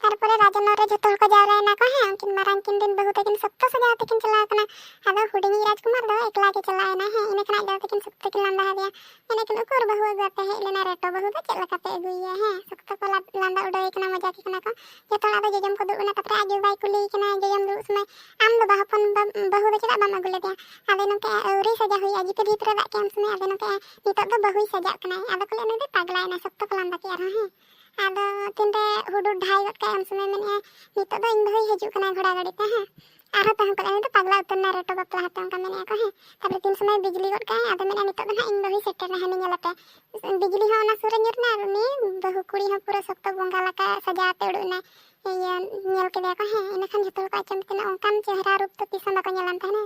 ᱛᱟᱨᱯᱚᱨᱮ ᱨᱟᱡᱽᱱᱚᱜᱚᱨ ᱨᱮ ᱡᱷᱚᱛᱚ ᱦᱚᱲ ᱠᱚ ᱡᱟᱣᱨᱟᱭᱮᱱᱟ ᱠᱚ, ᱦᱮᱸ, ᱩᱱᱠᱤᱱ ᱢᱟᱨᱟᱝ ᱠᱤᱱ ᱨᱮᱱ ᱵᱟᱹᱦᱩ ᱛᱟᱹᱠᱤᱱ ᱥᱚᱠᱛᱚ ᱥᱟᱡᱟᱣ ᱛᱮᱠᱤᱱ ᱪᱟᱞᱟᱣ ᱠᱟᱱᱟ᱾ ᱟᱫᱚ ᱦᱩᱰᱤᱧᱤᱡ ᱨᱟᱡᱽᱠᱩᱢᱟᱨ ᱫᱚ ᱮᱠᱞᱟ ᱜᱮ ᱪᱟᱞᱟᱣ ᱮᱱᱟᱭ, ᱦᱮᱸ, ᱤᱱᱟᱹ ᱠᱷᱚᱱᱟᱜ ᱫᱚ ᱛᱟᱹᱠᱤᱱ ᱥᱚᱠᱛᱚ ᱠᱤᱱ ᱞᱟᱸᱫᱟ ᱟᱫᱮᱭᱟ᱾ ᱢᱮᱱᱮᱫ ᱠᱤᱱ, "ᱩᱠᱩᱨ ᱵᱟᱹᱦᱩ ᱟᱹᱜᱩ ᱟᱯᱮ ᱦᱮᱡ ᱞᱮᱱᱟ ᱨᱮᱴᱚ ᱵᱟᱹᱦᱩ ᱫᱚ ᱪᱮᱫ ᱞᱮᱠᱟ ᱯᱮ ᱟᱹᱜᱩᱭᱮᱭᱟ?" ᱦᱮᱸ, ᱥᱚᱠᱛᱚ ᱠᱚ ᱞᱟ-, ᱞᱟᱸᱫᱟ ᱩᱰᱟᱹᱣᱮ ᱠᱟᱱᱟ, ᱢᱚᱡᱟ ᱜᱮ ᱠᱟᱱᱟ ᱠᱚ᱾ ᱡᱚᱛᱚ ᱦᱚᱲ ᱟᱫᱚ ᱡᱚᱡᱚᱢ ᱠᱚ ᱫᱩᱲᱩᱵ ᱮᱱᱟ, ᱛᱟᱨᱯᱚᱨᱮ ᱟᱡ ᱵᱟᱵᱟᱭ ᱠᱩᱞᱤᱭᱮ ᱠᱟᱱᱟ, ᱡᱚᱡᱚᱢ ᱫᱩᱲᱩᱵ ᱥᱚᱢᱚᱭ, "ᱟᱢ ᱫᱚ ᱵᱟᱹᱦᱩ ᱦᱚᱯᱚᱱ ᱵᱟ-, ᱵᱟᱹᱦᱩ ᱫᱚ ᱪᱮᱫᱟᱜ ᱵᱟᱢ ᱟᱹᱜᱩ ᱞᱮᱫᱮᱭᱟ?" ᱟᱫᱚ ᱱᱚᱝᱠᱟ, "ᱟᱹᱣᱨᱤ ᱥᱟᱡᱟ ᱦᱩᱭᱩᱜᱼᱟ, ᱡᱤᱯᱤᱨ ᱡᱤᱯᱤᱨ ᱮ ᱫᱟᱜ ᱠᱮᱫ ᱩᱱ ᱥᱚᱢᱚᱭ", ᱟᱫᱚ ᱱᱚᱝᱠᱟ, "ᱱᱤᱛᱚᱜ ᱫᱚ ᱵᱟᱹᱦᱩᱭ ᱥᱟᱡᱟᱜ ᱠᱟᱱᱟᱭ", ᱟᱫᱚ ᱠᱚ ᱞᱟᱹᱭᱟ, "ᱱᱩᱭ ᱫᱚᱭ ᱯᱟᱜᱽᱞᱟᱭᱮᱱᱟ", ᱥᱚᱠᱛᱚ ᱠᱚ ᱞᱟᱸᱫᱟ ᱠᱮᱫ ᱟᱨᱦᱚᱸ, ᱦᱮᱸ᱾ ᱟᱫᱚ ᱛᱤᱱᱨᱮ ᱦᱩᱰᱩᱨ ᱰᱷᱟᱭ ᱜᱚᱫ ᱠᱟᱜᱼᱟᱭ, ᱩᱱ ᱥᱚᱢᱚᱭ ᱢᱮᱱᱮᱫᱼᱟᱭ, "ᱱᱤᱛᱚᱜ ᱫᱚ ᱤᱧ ᱵᱟᱹᱦᱩᱭ ᱦᱤᱡᱩᱜ ᱠᱟᱱᱟᱭ ᱜᱷᱚᱲᱟ ᱜᱟᱹᱰᱤ ᱛᱮ", ᱦᱮᱸ᱾ ᱟᱨᱦᱚᱸ ᱛᱟᱦᱮᱸ ᱠᱚᱜᱼᱟ, ᱩᱱᱤ ᱫᱚ ᱯᱟᱜᱽᱞᱟ ᱩᱛᱟᱹᱨ ᱮᱱᱟᱭ ᱨᱮᱴᱚ ᱵᱟᱯᱞᱟ ᱦᱟᱛᱮ, ᱚᱱᱠᱟ ᱢᱮᱱᱮᱫᱼᱟ ᱠᱚ, ᱦᱮᱸ᱾ ᱛᱟᱯᱚᱨᱮ ᱛᱤᱱ ᱥᱚᱢᱚᱭ ᱵᱤᱡᱽᱞᱤ ᱜᱚᱫ ᱠᱟᱜᱼᱟᱭ, ᱟᱫᱚ ᱢᱮᱱᱮᱫᱼᱟ, "ᱱᱤᱛᱚᱜ ᱫᱚ ᱱᱟᱦᱟᱜ ᱤᱧ ᱵᱟᱹᱦᱩᱭ ᱥᱮᱴᱮᱨ ᱱᱟ, ᱦᱟᱹᱱᱤ ᱧᱮᱞᱮᱯᱮ᱾" ᱵᱤᱡᱽᱞᱤ ᱦᱚᱸ ᱚᱱᱟ ᱥᱩᱨ ᱨᱮ ᱧᱩᱨ ᱮᱱᱟ ᱟᱨ ᱩᱱᱤ ᱵᱟᱹᱦᱩ ᱠᱩᱲᱤ ᱦᱚᱸ ᱯᱩᱨᱟᱹ ᱥᱚᱠᱛᱚ ᱵᱚᱸᱜᱟ ᱞᱮᱠᱟ ᱥᱟᱡᱟᱣ ᱟᱛᱮ ᱩᱰᱩᱠ ᱮᱱᱟᱭ᱾ ᱤᱭᱟᱹ, ᱧᱮᱞ ᱠᱮᱫᱮᱭᱟ ᱠᱚ, ᱦᱮᱸ᱾ ᱤᱱᱟᱹ ᱠᱷᱟᱱ ᱡᱷᱚᱛᱚ ᱦᱚᱲ ᱠᱚ ᱟᱪᱚᱢᱵᱤᱛ ᱮᱱᱟ, ᱚᱱᱠᱟᱱ ᱪᱮᱦᱨᱟ ᱨᱩᱯ ᱫᱚ ᱛᱤᱥ ᱦᱚᱸ ᱵᱟᱠᱚ ᱧᱮᱞᱟᱱ ᱛᱟᱦᱮᱱᱟ᱾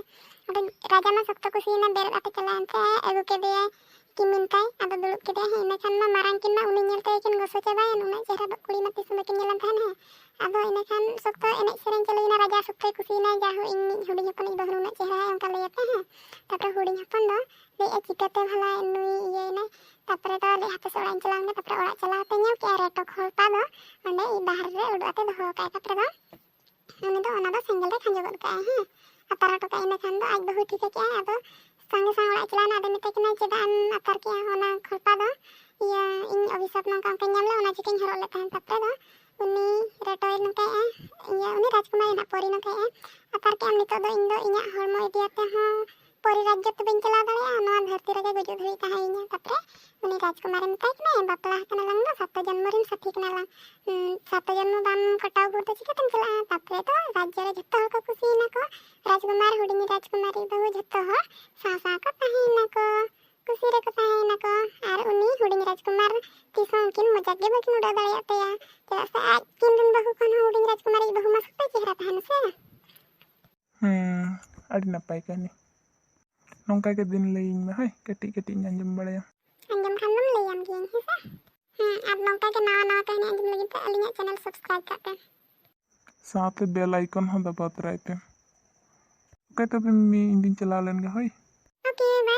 ᱟᱫᱚ ᱨᱟᱡᱟ ᱢᱟ ᱥᱚᱠᱛᱚ ᱠᱩᱥᱤᱭᱮᱱᱟ, ᱵᱮᱨᱮᱫ ᱟᱛᱮ ᱪᱟᱞᱟᱣᱮᱱ ᱛᱮ ᱟᱹᱜᱩ ᱠᱮᱫᱮᱭᱟᱭ ᱠᱤᱢᱤᱱ ᱛᱟᱭ, ᱟᱫᱚ ᱫᱩᱲᱩᱵ ᱠᱮᱫᱮᱭᱟᱭ, ᱦᱮᱸ᱾ ᱤᱱᱟᱹ ᱠᱷᱟᱱ ᱢᱟ ᱢᱟᱨᱟᱝ ᱠᱤᱱ ᱢᱟ ᱩᱱᱤ ᱧᱮᱞ ᱛᱮᱜᱮ ᱠᱤᱱ ᱜᱚᱥᱚ ᱪᱟᱵᱟᱭᱮᱱ, ᱩᱱᱟᱹᱜ ᱪᱮᱦᱨᱟ ᱠᱩᱲᱤ ᱢᱟ ᱛᱤᱥ ᱦᱚᱸ ᱵᱟᱹᱠᱤᱱ ᱧᱮᱞᱟᱱ ᱛᱟᱦᱮᱱ, ᱦᱮᱸ᱾ ᱟᱫᱚ ᱤᱱᱟᱹ ᱠᱷᱟᱱ ᱥᱚᱠᱛᱚ ᱮᱱᱮᱡ ᱥᱮᱨᱮᱧ ᱪᱟᱹᱞᱩᱭᱮᱱᱟ, ᱨᱟᱡᱟ ᱥᱚᱠᱛᱚᱭ ᱠᱩᱥᱤᱭᱮᱱᱟ, "ᱡᱟ ᱦᱳ, ᱤᱧᱤᱡ ᱦᱩᱰᱤᱧ ᱦᱚᱯᱚᱱᱤᱡ ᱵᱟᱹᱦᱩ ᱱᱩᱱᱟᱹᱜ ᱪᱮᱦᱨᱟᱭᱟ", ᱚᱱᱠᱟ ᱞᱟᱹᱭ ᱟᱛᱮ, ᱦᱮᱸ᱾ ᱛᱟᱯᱚᱨᱮ ᱦᱩᱰᱤᱧ ᱦᱚᱯᱚᱱ ᱫᱚ ᱞᱟᱹᱭᱮᱫᱼᱟ, "ᱪᱤᱠᱟᱹᱛᱮ ᱵᱷᱟᱞᱟ ᱱᱩᱭ ᱤᱭᱟᱹᱭᱮᱱᱟᱭ?" ᱛᱟᱯᱚᱨᱮ ᱫᱚ ᱞᱟᱹᱭ, "ᱦᱟᱯᱮ ᱥᱮ ᱚᱲᱟᱜ ᱤᱧ ᱪᱟᱞᱟᱣ ᱞᱮᱱᱜᱮ", ᱛᱟᱯᱚᱨᱮ ᱚᱲᱟᱜ ᱪᱟᱞᱟᱣ ᱠᱟᱛᱮ ᱧᱮᱞ ᱠᱮᱜᱼᱟᱭ ᱨᱮᱴᱚ ᱠᱷᱚᱞᱯᱟ ᱫᱚ ᱚᱸᱰᱮ ᱵᱟᱦᱨᱮ ᱨᱮ ᱩᱰᱩᱠ ᱟᱛᱮ ᱫᱚᱦᱚ ᱠᱟᱜᱼᱟᱭ᱾ ᱛᱟᱯᱚᱨᱮ ᱫᱚ ᱩᱱᱤ ᱫᱚ ᱚᱱᱟ ᱫᱚ ᱥᱮᱸᱜᱮᱞ ᱨᱮ ᱠᱷᱟᱸᱡᱚ ᱜᱚᱫ ᱠᱟᱜᱼᱟᱭ, ᱦᱮᱸ, ᱟᱛᱟᱨ ᱦᱚᱴᱚ ᱠᱟᱜᱼᱟᱭ᱾ ᱤᱱᱟᱹ ᱠᱷᱟᱱ ᱫᱚ ᱟᱡ ᱵᱟᱹᱦᱩ ᱴᱷᱤᱠᱟᱹ ᱠᱮᱜᱼᱟᱭ, ᱟᱫᱚ ᱥᱟᱸᱜᱮ ᱥᱟᱶ ᱚᱲᱟᱜ ᱮ ᱪᱟᱞᱟᱣᱮᱱᱟ᱾ ᱟᱫᱚ ᱢᱮᱛᱟᱭ ᱠᱟᱱᱟᱭ, "ᱪᱮᱫᱟᱜ ᱮᱢ ᱟᱛᱟᱨ ᱠᱮᱜᱼᱟ ᱚᱱᱟ ᱠᱷᱚᱞᱯᱟ ᱫᱚ? ᱤᱭᱟᱹ, ᱤᱧ ᱚᱵᱷᱤᱥᱟᱯ ᱱᱚᱝᱠᱟ ᱚᱱᱠᱟᱧ ᱧᱟᱢ ᱞᱮᱫ, ᱚᱱᱟ ᱪᱤᱠᱟᱹᱧ ᱦᱚᱨᱚᱜ ᱞᱮᱫ ᱛᱟᱦᱮᱸᱫ?" ᱛᱟᱯᱚᱨᱮ ᱫᱚ ᱩᱱᱤ ᱨᱮᱴᱚᱭ ᱱᱚᱝᱠᱟᱭᱮᱜᱼᱟ, ᱤᱭᱟᱹ, ᱩᱱᱤ ᱨᱟᱡᱽᱠᱩᱢᱟᱨᱤ ᱱᱟᱜ ᱯᱚᱨᱤ ᱱᱚᱝᱠᱟᱭᱮᱜᱼᱟ, "ᱟᱛᱟᱨ ᱠᱮᱜᱼᱟᱢ, ᱱᱤᱛᱚᱜ ᱫᱚ ᱤᱧ ᱫᱚ ᱤᱧᱟᱹᱜ ᱦᱚᱲᱢᱚ ᱤᱫᱤ ᱟᱛᱮ ᱦᱚᱸ ᱯᱚᱨᱤ ᱨᱟᱡᱽᱡᱚ ᱛᱮ ᱵᱟᱹᱧ ᱪᱟᱞᱟᱣ ᱫᱟᱲᱮᱭᱟᱜᱼᱟ, ᱱᱚᱣᱟ ᱫᱷᱟᱹᱨᱛᱤ ᱨᱮᱜᱮ ᱜᱩᱡᱩᱜ ᱫᱷᱟᱹᱵᱤᱡ ᱛᱟᱦᱮᱸᱭᱤᱧᱟ᱾" ᱛᱟᱯᱚᱨᱮ ᱩᱱᱤ ᱨᱟᱡᱽᱠᱩᱢᱟᱨᱮ ᱢᱮᱛᱟᱭ ᱠᱟᱱᱟ, "ᱵᱟᱯᱞᱟ ᱟᱠᱟᱱᱟ ᱞᱟᱝ ᱫᱚ, ᱥᱟᱛᱚ ᱡᱚᱱᱢᱚ ᱨᱮᱱ ᱥᱟᱹᱛᱷᱤ ᱠᱟᱱᱟ ᱞᱟᱝ᱾ ᱩᱸ, ᱥᱟᱛᱚ ᱡᱚᱱᱢᱚ ᱵᱟᱢ ᱠᱚᱴᱟᱣ ᱵᱷᱳᱨ ᱫᱚ ᱪᱤᱠᱟᱹᱛᱮᱢ ᱪᱟᱞᱟᱜᱼᱟ?" ᱛᱟᱯᱚᱨᱮ ᱫᱚ ᱨᱟᱡᱽᱡᱚ ᱨᱮ ᱡᱷᱚᱛᱚ ᱦᱚᱲ ᱠᱚ ᱠᱩᱥᱤᱭᱮᱱᱟ ᱠᱚ, ᱨᱟᱡᱽᱠᱩᱢᱟᱨ, ᱦᱩᱰᱤᱧ ᱨᱟᱡᱽᱠᱩᱢᱟᱨᱤ ᱵᱟᱹᱦᱩ, ᱡᱷᱚᱛᱚ ᱦᱚᱲ ᱥᱟᱶ ᱥᱟᱶ ᱠᱚ ᱛᱟᱦᱮᱸᱭᱮᱱᱟ ᱠᱚ, ᱠᱩᱥᱤ ᱨᱮᱠᱚ ᱛᱟᱦᱮᱸᱭᱮᱱᱟ ᱠᱚ᱾ ᱟᱨ ᱩᱱᱤ ᱦᱩᱰᱤᱧ ᱨᱟᱡᱽᱠᱩᱢᱟᱨ ᱛᱤᱥ ᱦᱚᱸ ᱩᱱᱠᱤᱱ ᱢᱚᱡᱟ ᱜᱮ ᱵᱟᱹᱠᱤᱱ ᱩᱰᱟᱹᱣ ᱫᱟᱲᱮᱭᱟᱜ ᱛᱟᱭᱟ, ᱪᱮᱫᱟᱜ ᱥᱮ ᱟᱡ ᱠᱤᱱ ᱨᱮᱱ ᱵᱟᱹᱦᱩ ᱠᱷᱚᱱ ᱦᱚᱸ ᱦᱩᱰᱤᱧ ᱨᱟᱡᱽᱠᱩᱢᱟᱨᱤᱡ ᱵᱟᱹᱦᱩ ᱢᱟ ᱥᱚᱠᱛᱚᱭ ᱪᱮᱦᱨᱟ ᱛᱟᱦᱮᱱᱟ ᱥᱮ᱾ ᱦᱮᱸ, ᱟᱹᱰᱤ ᱱᱟᱯᱟᱭ ᱠᱟᱹᱦᱱᱤ᱾ ᱱᱚᱝᱠᱟ ᱜᱮ ᱫᱤᱱ ᱞᱟᱹᱭᱟᱹᱧ ᱢᱮ, ᱦᱳᱭ, ᱠᱟᱹᱴᱤᱡ ᱠᱟᱹᱴᱤᱡ ᱤᱧ ᱟᱸᱡᱚᱢ ᱵᱟᱲᱟᱭᱟ᱾ ᱟᱸᱡᱚᱢ ᱠᱷᱟᱱ ᱫᱚᱢ ᱞᱟᱹᱭᱟᱢ ᱜᱤᱭᱟᱹᱧ, ᱦᱮᱸ ᱥᱮ? ᱦᱮᱸ, ᱟᱨ ᱱᱚᱝᱠᱟ ᱜᱮ ᱱᱟᱣᱟ ᱱᱟᱣᱟ ᱠᱟᱹᱦᱱᱤ ᱟᱸᱡᱚᱢ ᱞᱟᱹᱜᱤᱫ ᱛᱮ ᱟᱹᱞᱤᱧᱟᱜ channel subscribe ᱠᱟᱜ ᱯᱮ᱾ ᱥᱟᱶᱛᱮ bell icon ᱦᱚᱸ ᱫᱟᱵᱟᱣ ᱛᱚᱨᱟᱭ ᱯᱮ᱾ ᱳᱠᱮ, ᱛᱚᱵᱮ ᱢᱤᱢᱤ, ᱤᱧ ᱫᱩᱧ ᱪᱟᱞᱟᱣ ᱞᱮᱱ ᱜᱮ, ᱦᱳᱭ᱾ Okay, bye᱾